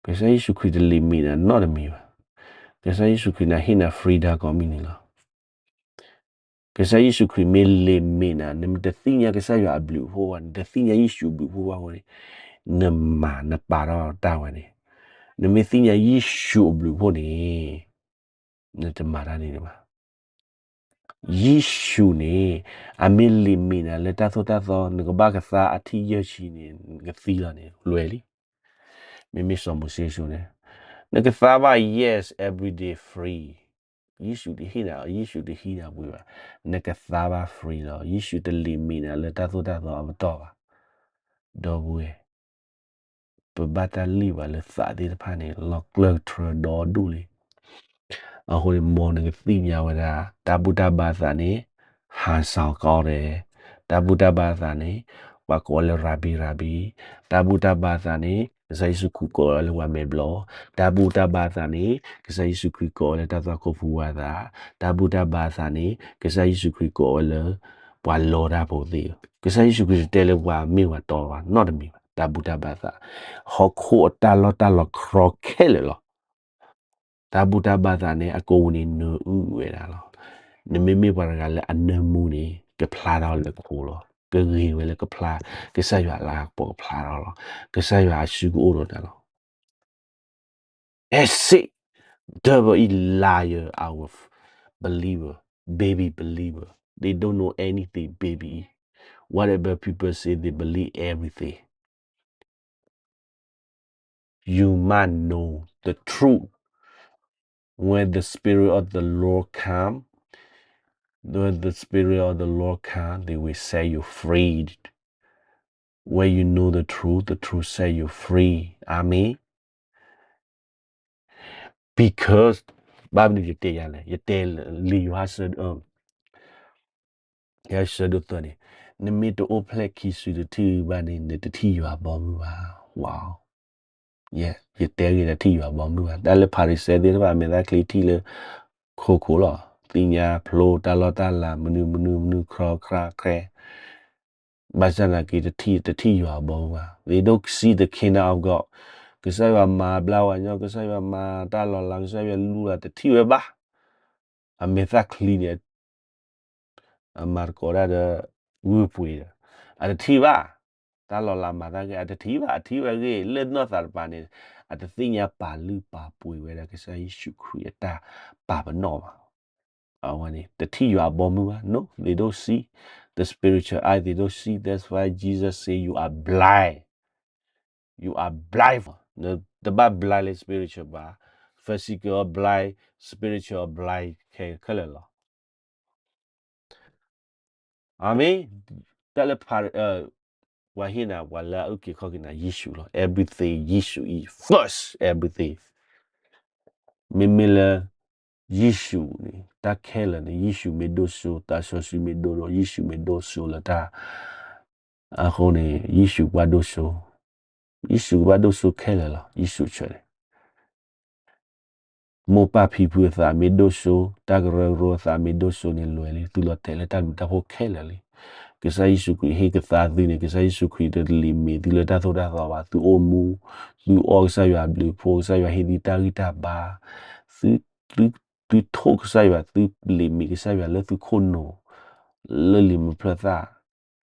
ကစၢ်ယ့ၣ်ၡူးခရံာ်တ limit နၤနီတမံၤဘၣ်. ကစၢ်ယ့ၣ်ၡူးခရံာ်န့ၣ်ဟ့ၣ်နၤ freedom ကိးမုၢ်နံၤလီၤ. ကစၢ်ယ့ၣ်ၡူးခရံာ်မ့ၢ် limit နၤ, နမ့ၢ်တသ့ၣ်ညါကစၢ်ယွၤအဘျုးအဖှိၣ်ဘၣ်, နတသ့ၣ်ညါယ့ၣ်ၡူးအဘျုးအဖှိၣ်ဘၣ်အဃိန့ၣ်, နမၤနပာ်ထီၣ်တၢ်ဝဲန့ၣ်, နမ့ၢ်သ့ၣ်ညါယ့ၣ်ၡူးအဘျုးအဖှိၣ်န့ၣ် နတမၤတၢ်န့ၣ်ဘၣ်. ယ့ၣ်ၡူးန့ၣ် အမ့ၢ် limit နၤလၢတၢ်သိၣ်တၢ်သီ, နကဘၣ်ကသါအထံၣ်ယဲၢ်ဆံန့ၣ် နကသံလီၤန့ၣ် လွဲၤလံ. မ့မ့ၢ်စီၤမိၤၡ့ဆိန့ၣ်, နကသါဘၣ် yes, everyday free. ယ့ၣ်ၡူးတဟ့ၣ်နၤ, ယ့ၣ်ၡူးတဟံးနၤပှ့ၤဘၣ်. နကသါဘၣ် free လီၤ. ယ့ၣ်ၡူးတ limit နၤလၢတၢ်သိၣ်တၢ်သီအပတီၢ်ဘၣ်. ဒီပုၢ်ဝဲၢ် ပဘၣ်တၢ်လံၣ်ဘၣ်လၢသးသ့ၣ်တဖၣ်န့ၣ် လီၤကျၢၢ်ကထြၢဒီဒူၣ်လံ. အဃိန့ၣ် မ်နကသ့ၣ်ညါဝဲဒၣ် တၢ်ဘူၣ်တၢ်ဘါသးန့ၣ် ဟးစၢ်ကီးဒဲး, တၢ်ဘူၣ်တၢ်ဘါသးန့ၣ် ပှၤကိးလၢ ရၤဘံ ရၤဘံ, တၢ်ဘူၣ်တၢ်ဘါသးန့ၣ် ကစၢ်ယ့ၣ်ၡူးခရံာ်ကိးဝဲလၢပှၤမဲာ်ဘျီၣ်, တၢ်ဘူၣ်တၢ်ဘါသးန့ၣ် ကစၢ်ယ့ၣ်ၡူးခရံာ်ကိးဝဲလၢတၢ်သွၣ်ခိၣ်ဖူဝါသး, တၢ်ဘူၣ်တၢ်ဘါသးန့ၣ် ကစၢ်ယ့ၣ်ၡူးခရံာ်ကိးဝဲလၢ ပှၤလီတၢ်ဖိသ့ၣ်ဧၢ, ကစၢ်ယ့ၣ်ၡူးခရံာ်တတဲလၢပှၤမ့ၢ်ပှၤတီပှၤနီတမံၤဘၣ်, တၢ်ဘူၣ်တၢ်ဘါသး, ဟီၣ်ခိၣ်အတၢ်လီၢ်တၢ်လီၤ ခြောက် ခဲလၢာ်လီၤ. တၢ်ဘူၣ်တၢ်ဘါသးန့ၣ် အကိာ်ပူၤန့ၣ် နၢအုၣ်ဝဲဒၣ်လီၤ. နမ့မ့ၢ်ပှၤတဂၤလၢအနၢမူန့ၣ် ကဖျါထီၣ်လၢခိလီၤ. ကဂ့ၤဝဲလၢကဖျါ, ကစၢ်ယွၤအလၤကပီၤကဖျါထီၣ်လီၤ. ကစၢ်ယွၤအစုကအိၣ်ဒီးနၤလီၤ. That's it. Devil is liar, our believer, baby believer. They don't know anything, baby. Whatever people say, they believe everything. You must know the truth. when the Spirit of the Lord come, when the Spirit of the Lord come, they will set you free. When you know the truth, the truth set you free. Amen. Because ဘၣ်မနုၤယတဲယၤလဲၣ်, ယတဲလံာ်ယိၤဟၣ်ဆၢ, ယဆၢဒိၣ်သၢန့ၣ်, နမ့ၢ်တအိၣ်ဖျဲၣ်ခံစုတထံၣ်ဘၣ်န့ၣ် နတထံၣ်ယွၤဘီမုၢ်ဘၣ်. ဝါ, ယတဲဂ့ၤ တထံၣ်ယွၤဘီမုၢ်ဘၣ်. တၢ်လၢဖၤရံၤၡဲသ့ၣ်တဖၣ် မဲာ်သၣ်ချံထံၣ်လၢခိခိၣ်လီၤ. သ့ၣ်ညါဖျိတၢ်လီၢ်တၢ်လၤ မနုၤမနုၤမနုၤ ခရီခရါခရဲ ဘၣ်ဆၣ်သနာ်က့ တထံၣ်ယွၤဘီမုၢ်ဘၣ်. They don't see the kingdom of God. ကစၢ်ယွၤမၤဘျါဝဲညီ, ကစၢ်ယွၤမၤတၢ်လီၤလး, ကစၢ်ယွၤလူလီၤ တထံၣ်ဝဲဘၣ်. အမဲာ်သၣ်ချံန့ၣ် အမၤသကိးတၢ်ဒီး ဂုၢ်ပှ့ၤဒီး အတထံၣ်ဘၣ်. တၢ်လီၤလးမၤတၢ်ဂ့ၤ အတထံၣ်ဘၣ်, အထံၣ်ဝဲဂ့ၤလၢနီၢ်သးတပၤန့ၣ်, အတသ့ၣ်ညါပာ်လုၢ်ပာ်ပှ့ၤဝဲဒၣ်ကစၢ်ယ့ၣ်ၡူးခရံာ်အတၢ်ပာ်ပနီၣ်ဘၣ်. အဝဲန့ၣ် တထံၣ်ယွၤအဘီမုၢ်ဘၣ်. No, they don't see. The spiritual eye, they don't see. That's why Jesus say you are blind. You are blind. တဘၣ် blind လၢ spiritual ဘၣ်. Physical blind, spiritual blind ခဲခဲလၢာ်လီၤ. အၤမ့ၣ်. တၢ်လၢ ပှၤဟ့ၣ်နၤ ပှၤလၢအအုၣ်က့ၤခီၣ်က့ၤနၤ ယ့ၣ်ၡူးလီၤ. Everything ယ့ၣ်ၡူး is first, everything. မ့မ့ၢ်လၢ ယ့ၣ်ၡူးန့ၣ် တၢ်ခဲလၢာ်န့ၣ် ယ့ၣ်ၡူးမ့ၢ်ဒိၣ်စိ သးစီဆှံမ့ၢ်ဒိၣ်ဒိၣ် ယ့ၣ်ၡူးမ့ၢ်ဒိၣ်စိလၢတၢ် အဃိန့ၣ် ယ့ၣ်ၡူးကွၢ်ဒိၣ်စိ, ယ့ၣ်ၡူးကဘၣ်ဒိၣ်စိခဲလၢာ်လီၤ. ယ့ၣ်ၡူးဆၢန့ၣ် မိၢ်ပၢ်ဖံဖုအသးမ့ၢ်ဒိၣ်စိ, တၢ်ကရၢကရိအသးမ့ၢ်ဒိၣ်စိန့ၣ် လွဲၤလံ သုလီၤတဲာ်လၢတၢ်ဘျုးတၢ်ဖှိၣ်ခဲလၢာ်လံ. ကစၢ်ယ့ၣ်ၡူးခရံာ်ဟ့ၣ်ကသါသုန့ၣ် ကစၢ်ယ့ၣ်ၡူးခရံာ်တလံာ်မ့ၢ်သုလၢတၢ်သိၣ်တၢ်သီဘၣ်. သုအိၣ်မူ, သုအီၣ်ကစၢ်ယွၤအဘျုးအဖှိၣ်, ကစၢ်ယွၤဟ့ၣ်သုတၢ်ဂံၢ်တၢ်ဘါ, သု, သု, သုထိၣ်ကစၢ်ယွၤ, သုလံာ်မ့ၢ်ကစၢ်ယွၤလၢသုခိၣ်နူာ်, လၢလံာ်မုၢ်ဖျၢၣ်သၣ်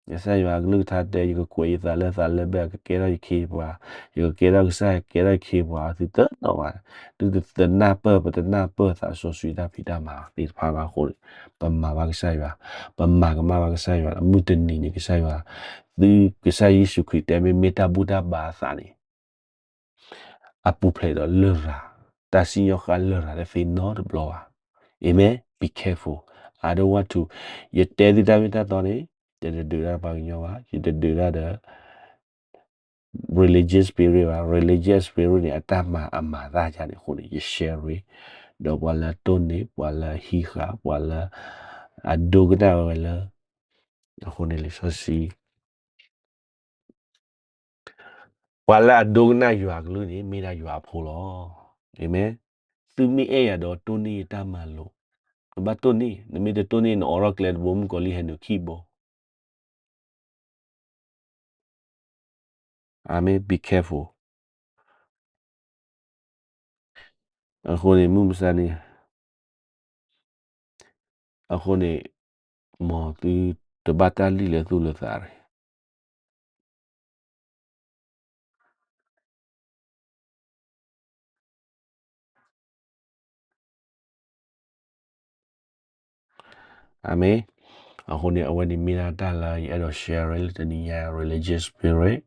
ကစၢ်ယွၤအကလုၢ်ကထါတဲ ယကကွဲးယသးလၢသးလၢဘၣ် ကကဲထီၣ်ယခ့ပှၤ, ယကကဲထီၣ်ကစၢ်ယွၤ ကဲထီၣ်ယခ့ပှၤ သုတနီၤဘၣ်. သုတနၢ်ပၢၢ် ပတနၢ်ပၢၢ်သးစီဆှံတၢ်ဖံးတၢ်မၤသ့ၣ်တဖၣ်ဘၣ်အဃိန့ၣ် ပမၤဘၣ်ကစၢ်ယွၤ, ပမၤကမၣ်ဘၣ်ကစၢ်ယွၤ အမုၢ်တနံၤန့ၣ် ကစၢ်ယွၤ, သုကစၢ်ယ့ၣ်ၡူးခရံာ်တဲမ့မ့ၢ်တၢ်ဘူၣ်တၢ်ဘါအသးန့ၣ် အပူၤဖျဲးဒီးလရာ်, တၢ်စံၣ်ညီၣ်ဃၣ်လရာ်တသ့နီတဘျီဘၣ်. Amen. Be careful. I don't want to, ယတဲသုတၢ်မ့ၢ်တၢ်တီန့ၣ် ယတဒုးတၢ်ပှၤကညီဘၣ်, ယတဒုးတၢ်ဒီး religious spirit ဘၣ်. Religious spirit န့ၣ် အတၢ်မၤအမၤသၣ်ယၤန့ၣ်အဃိန့ၣ် ယ share ဒီးပှၤလၢအတိၢ်န့ၢ်, ပှၤလၢအဟံးဃာ်, ပှၤလၢအဒိကနၣ်ဝဲလၢ အဃိန့ၣ်လံာ်စီဆှံ ပှၤလၢအဒိကနၣ်ယွၤအကလုၢ်န့ၣ် မ့ၢ်ဒၣ်ယွၤအဖိလီၤ. Amen. သုမ့ၢ်အဲၣ်ယၤဒီးတိၢ်န့ၢ်ယတၢ်မၤလိာ်, နဘၣ်တိၢ်န့ၢ်, နမ့ၢ်တတိၢ်န့ၢ် နအိးထီၣ်ကျဲတဘိ မုၣ်ကီၤလံၢ်ဟဲနုာ်ခံဘိ. Amen. Be careful. အဃိန့ၣ် မုၢ်မဆါန့ၣ် အဃိန့ၣ် မ်သုတဘၣ်တၢ်လံၣ်လၢသူၣ်လၢသးတဂ့ၤ. အၤမ့ၣ်. အဃိန့ၣ် အဝဲန့ၣ်မ့ၢ်ဒၣ်တၢ်လၢယအဲၣ်ဒိး share လၢတနံၤညါ religious spirit,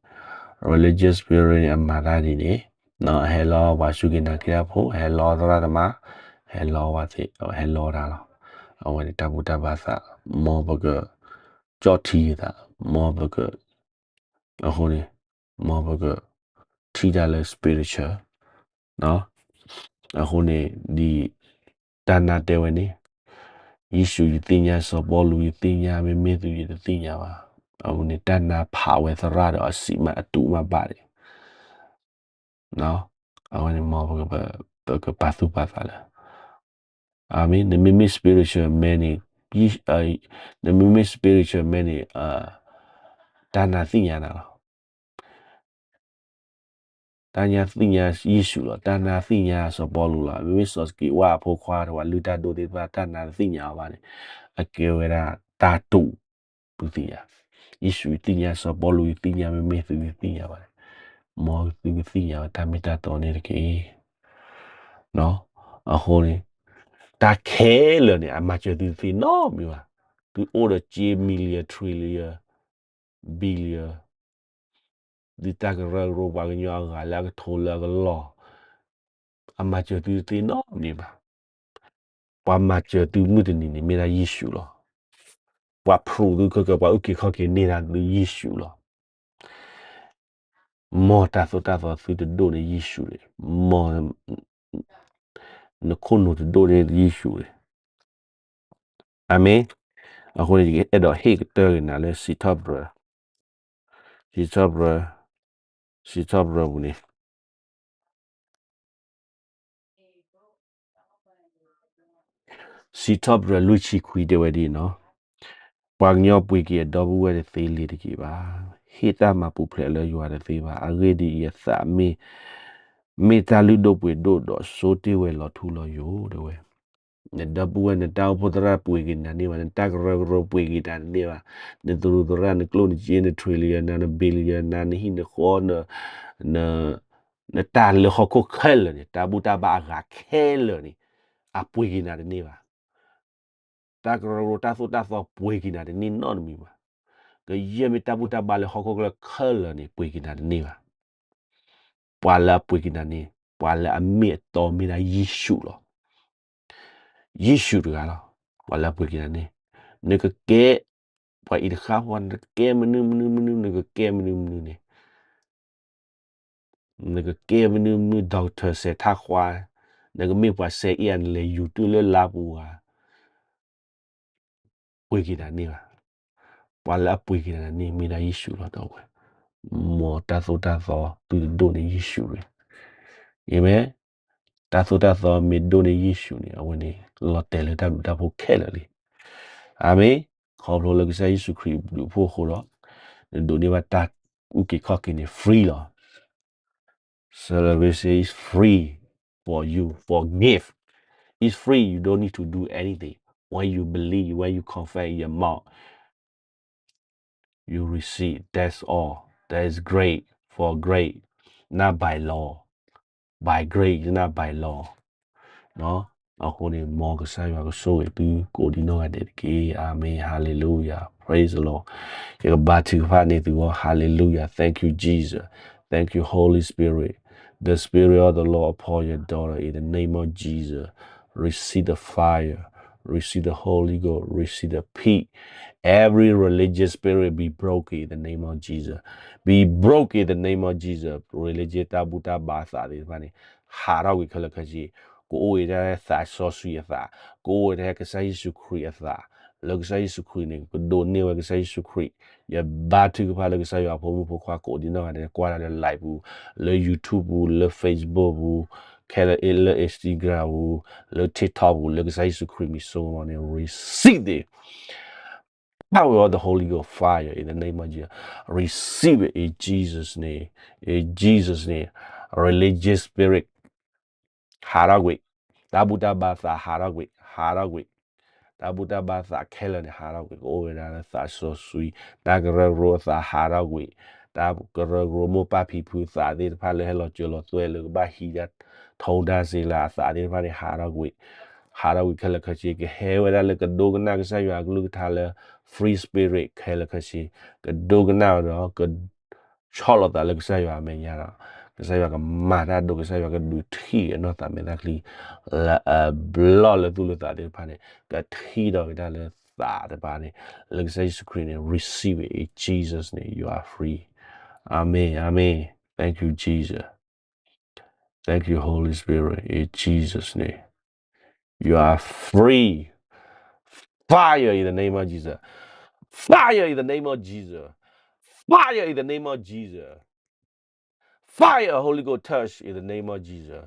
religious spirit န့ၣ် အမၤတၢ်ဒ်န့ၣ်, ဟဲလီၤပှၤစူၢ်က့ၤနာ်က့ၤတၢ်ဖိ, ဟဲလီၤသရၣ်သမါ, ဟဲလီၤဝဲသ့ၣ်, ဟဲလီၤတၢ်လီၤ. အဝဲန့ၣ်တၢ်ဘူၣ်တၢ်ဘါသး, မ်ပက ကၠီၣ်ထံသး, မ်ပက အဃိန့ၣ် မ်ပကထံၣ်တၢ်လၢ spiritual အဃိန့ၣ် ဒ်တၢ်နါတဲဝဲန့ၣ်, ယ့ၣ်ၡူးယသ့ၣ်ညါ, စီၤပီလူးယသ့ၣ်ညါ, မ့မ့ၢ်သုယတသ့ၣ်ညါဘၣ်. အဝဲန့ၣ် တၢ်နါဖးဝဲသရၣ်ဒီး အစံးမးအတူးမးဘၣ်န့ၣ် အဝဲန့ၣ် မ်ပကပာ်သူၣ်ပာ်သးလၢ အၤမ့ၣ်. နမ့မ့ၢ် spiritual man န့ၣ်, နမ့မ့ၢ် spiritual man န့ၣ် တၢ်နါသ့ၣ်ညါနၤလီၤ. တၢ်နါသ့ၣ်ညါယ့ၣ်ၡူးလီၤ. တၢ်နါသ့ၣ်ညါစီၤပီလူးလီၤ. မ့မ့ၢ်စီၤစက့းဝါအဖိခွါ တဝၤလုၢ်တၢ်ဒိၣ်သ့ၣ်တဖၣ် တၢ်နါတသ့ၣ်ညါအီၤဘၣ်န့ၣ် အကဲဝဲဒၣ်တၢ်တူး သုသ့ၣ်ညါ, ယ့ၣ်ၡူးယသ့ၣ်ညါ, စီၤပီလူးယသ့ၣ်ညါ, မ့မ့ၢ်သုယသ့ၣ်ညါဘၣ်န့ၣ်, မ်သုကသ့ၣ်ညါဝဲတၢ်မ့ၢ်တၢ်တီန့ၣ်တက့ၢ်. အဃိန့ၣ် တၢ်ခဲလၢာ်န့ၣ် အမၤစၢၤသုတသ့နီတမံၤဘၣ်. သုအိၣ်ဒီးစ့ million, trillion, billion, သုတၢ်ကရၢကရိပှၤကညီအဂၤလၢအကထိလၢအကလီၢ်, အမၤစၢၤသုတသ့နီတမံၤဘၣ်. ပှၤမၤစၢၤသုမုၢ်တနံၤန့ၣ် မ့ၢ်ဒၣ်ယ့ၣ်ၡူးလီၤ. ပှၤဖျိးသုခဲကၢ ပှၤအုၣ်က့ၤခီၣ်က့ၤန့ၢ်ဒၣ်သုယ့ၣ်ၡူးလီၤ. မ်တၢ်သိၣ်တၢ်သီသုတဒိၣ်န့ၢ်ယ့ၣ်ၡူးန့ၣ်, မ်နခိၣ်နူာ်တဒိၣ်န့ၢ်ယ့ၣ်ၡူးန့ၣ်. အၤမ့ၣ်. အဃိန့ၣ် ယကအဲၣ်ဒိးဟ့ၣ်ကတၢၢ်က့ၤနၤလၢ စံးထီၣ်ပတြၢၤ, စံးထီၣ်ပတြၢၤ, စံးထီၣ်ပတြၢၤပူၤန့ၣ် စံးထီၣ်ပတြၢၤလွံၢ်ဆံခွံတဲဝဲဒ်အံၤနီၤ, ပှၤကညီပှ့ၤက့ၤအဒီပုၢ်ဝဲၢ်တသ့လၢၤတဂ့ၤဘၣ်. ဟ့ၣ်တၢ်မၤပူၤဖျဲးလၢယွၤတသ့ဘၣ်. အဂ့ၢ်ဒ်အံၤ, အသးမ့ၢ်, မ့ၢ်တၢ်လုၢ်ဒိၣ်ပှ့ၤဒိၣ်ဒီး ဆိတ့ၢ်ဝဲလီၤထူလီၤယိာ် တဲဝဲ. နဒီပုၢ်ဝဲၢ် နတၢ်အိၣ်ဖှိၣ်သရၣ်ပှ့ၤက့ၤနၤတန့ၢ်ဘၣ်, နတၢ်ကရၢကရိပှ့ၤက့ၤနၤတန့ၢ်ဘၣ်, နသရူးသရၣ် နကျိၣ်နစ့ န trillion န billion န နဟံၣ်နဃီ နတၢ်လၢဟီၣ်ခိၣ်ခဲလၢာ်န့ၣ်, တၢ်ဘူၣ်တၢ်ဘါအဂၤခဲလၢာ်န့ၣ်, အပှ့ၤက့ၤနၤတန့ၢ်ဘၣ်. တၢ်ကရၢကရိတၢ်သိၣ်တၢ်သီပှ့ၤက့ၤနၤတန့ၢ်နီတမံၤဘၣ်. ကယဲၢ်မ့ၢ်တၢ်ဘူၣ်တၢ်ဘါလၢဟီၣ်ခိၣ်ချၢခဲလၢာ်န့ၣ် ပှ့ၤက့ၤနၤတန့ၢ်ဘၣ်. ပှၤလၢအပှ့ၤက့ၤနၤန့ၣ် ပှၤလၢအမ့ၢ်အတီမ့ၢ်ဒၣ်ယ့ၣ်ၡူးလီၤ. ယ့ၣ်ၡူးတဂၤလီၤ. ပှၤလၢအပှ့ၤက့ၤနၤန့ၣ်, နကကဲ, ပှၤအံၤတဃၣ်ဃီ နကကဲမနုၤမနုၤမနုၤ နကကဲမနုၤမနုၤန့ၣ် နကကဲမနုၤမနုၤ doctor စဲးထးခွါ, နကမ့ၢ်ပှၤစဲးအ့ၣ်အါ နလဲၤယူၤတုၤလၢလါပူၤဧါ, ပှ့ၤက့ၤနၤန့ၢ်ဘၣ်. ပှၤလၢအပှ့ၤက့ၤနၤန့ၣ် မ့ၢ်ဒၣ်ယ့ၣ်ၡူးလီၤ ဒီပုၢ်ဝဲၢ်. မ်တၢ်သိၣ်တၢ်သီ သုတဒိၣ်န့ၢ်ယ့ၣ်ၡူးန့ၣ်, အၤမ့ၣ်. တၢ်သိၣ်တၢ်သီမ့ၢ်ဒိၣ်န့ၢ်ယ့ၣ်ၡူးန့ၣ် အဝဲန့ၣ် လီၤတဲာ်လၢတၢ်ဘျုးတၢ်ဖှိၣ်ခဲလၢာ်လံ. အၤမ့ၣ်. ခီဖျိလၢကစၢ်ယ့ၣ်ၡူးခရံာ်အဘျုးအဖှိၣ်အဃိဒီး နဒိးန့ၢ်ဘၣ်တၢ်အုၣ်က့ၤခီၣ်က့ၤန့ၣ် free လီၤ. Salvation is free for you, for gift. It's free. You don't need to do anything. When you believe, when you confess in your mouth, you receive. That's all. That is great for great. Not by law. By grace, not by law. အဃိန့ၣ် မ်ကစၢ်ယွၤကဆိၣ်ဂ့ၤသုကိးဒံနီၢ်ဂၤဒဲးတက့ၢ်. အၤမ့ၣ်. Hallelujah. Praise the Lord. ယကဘါထုကဖၣ်န့ၢ်သုဂီၢ်. Hallelujah. Thank you, Jesus. Thank you, Holy Spirit. The Spirit of the Lord upon your daughter in the name of Jesus. Receive the fire. Receive the Holy Ghost. Receive the peace. Every religious spirit be broken in the name of Jesus. Be broken in the name of Jesus. Religion တၢ်ဘူၣ်တၢ်ဘါသးသ့ၣ်တဖၣ်န့ၣ် ဟးထီၣ်ကွံာ်ခဲလၢာ်ခဲဆ့, ကအိၣ်ဝဲဒၣ်သးစီဆှံအသး, ကအိၣ်ဝဲဒၣ်ကစၢ်ယ့ၣ်ၡူးခရံာ်အသး, လၢကစၢ်ယ့ၣ်ၡူးခရံာ်န့ၣ် ကဒိးန့ၢ်ဝဲကစၢ်ယ့ၣ်ၡူးခရံာ်, ယဘါထုကဖၣ်လၢကစၢ်ယွၤအဖိမုၣ်ဖိခွါကိးဒံနီၢ်ဂၤဒဲး ကွၢ်တၢ်လၢ live ပူၤ, လၢ YouTube ပူၤ, လၢ Facebook ပူၤ, ခဲလၢာ်လၢ Instagram ပူၤ, လၢ TikTok ပူၤ, လၢကစၢ်ယ့ၣ်ၡူးခရံာ်မံၤစိမီန့ၣ် receive it. Power of the Holy Ghost fire in the name of Jesus. Receive it in Jesus' name. In Jesus' name. Religious spirit ဟးထီၣ်ကွံာ်, တၢ်ဘူၣ်တၢ်ဘါသးဟးထီၣ်ကွံာ်, ဟးထီၣ်ကွံာ်, တၢ်ဘူၣ်တၢ်ဘါသးခဲလၢာ်န့ၣ် ဟးထီၣ်ကွံာ်, ကအိၣ်ဝဲဒၣ်လၢသးစီဆှံ, တၢ်ကရၢကရိအသးဟးထီၣ်ကွံာ်, တၢ်ကရၢကရိမိၢ်ပၢ်ဖံဖုအသးသ့ၣ်တဖၣ်လၢဟဲလီၤစၢၤလီၤသွဲၣ်လၢကဘၣ်ဟံးဒၣ် ထိဒါစ့လးအသးသ့ၣ်တဖၣ်န့ၣ် ဟးထီၣ်ကွံာ်, ဟးထီၣ်ကွံာ်ခဲလၢာ်ခဲဆ့, ကဟဲဝဲဒၣ်လၢကဒိကနၣ်ကစၢ်ယွၤအကလုၢ်ကထါလၢ free spirit ခဲလၢာ်ခဲဆ့, ကဒိကနၣ်ဝဲဒီး က ဆီၣ်လီၤသးလၢကစၢ်ယွၤအမဲာ်ညါဒီး ကစၢ်ယွၤကမၤတၢ်ဒိ ကစၢ်ယွၤကဒုးထံၣ်အနီၢ်သးမဲာ်သၣ်ချံ လၢအဘျီလၢသူၣ်လၢသးသ့ၣ်တဖၣ်န့ၣ် ကထံၣ်ဒီးက့ၤတၢ်လၢသးတဖၣ်န့ၣ် လၢကစၢ်ယ့ၣ်ၡူးခရံာ်န့ၣ် receive it in Jesus' name, you are free. Amen, amen. Thank you, Jesus. Thank you, Holy Spirit, in Jesus' name. You are free. Fire in the name of Jesus. Fire in the name of Jesus. Fire in the name of Jesus. Fire, Holy Ghost touch in the name of Jesus.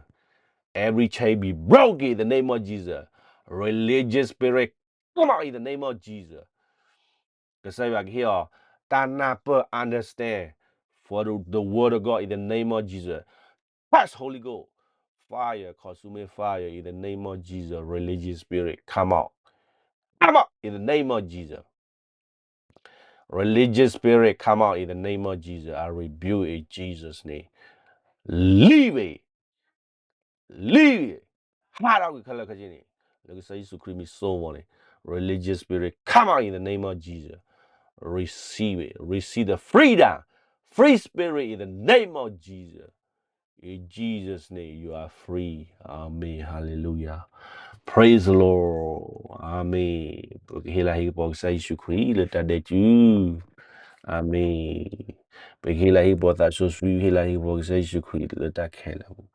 Every chain be broken in the name of Jesus. Religious spirit, come out in the name of Jesus. ကစၢ်ယွၤကဟ့ၣ်အီၤ တၢ်နၢ်ပၢၢ် understand for the, the word of God in the name of Jesus. Touch Holy Ghost. Fire, consuming fire in the name of Jesus. Religious spirit, come out. Come out in the name of Jesus. Religious spirit, come out in the name of Jesus. I rebuke in Jesus' name. Leave it. Leave it. ဟးထီၣ်ကွံာ်ခဲလၢာ်ခဲဆ့န့ၣ် လၢကစၢ်ယ့ၣ်ၡူးခရံာ်မံၤစိမီၤန့ၣ် religious spirit, come out in the name of Jesus. Receive it. Receive the freedom. Free spirit in the name of Jesus. In Jesus' name, you are free. Amen. Hallelujah. Praise the Lord. အၤမ့ၣ်. ပကဟ့ၣ်လၤဟ့ၣ်ကပီၤကစၢ်ယ့ၣ်ၡူးခရံာ်လၢတၢ်ဒဲးကၠူ. အၤမ့ၣ်. ပကဟ့ၣ်လၤဟ့ၣ်ကပီၤသးစီဆှံ, ဟ့ၣ်လၤဟ့ၣ်ကပီၤကစၢ်ယ့ၣ်ၡူးခရံာ်လၢတၢ်ခဲလၢာ်ပူၤ.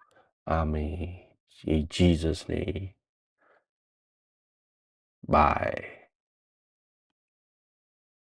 အၤမ့ၣ်. In Jesus' name. Bye.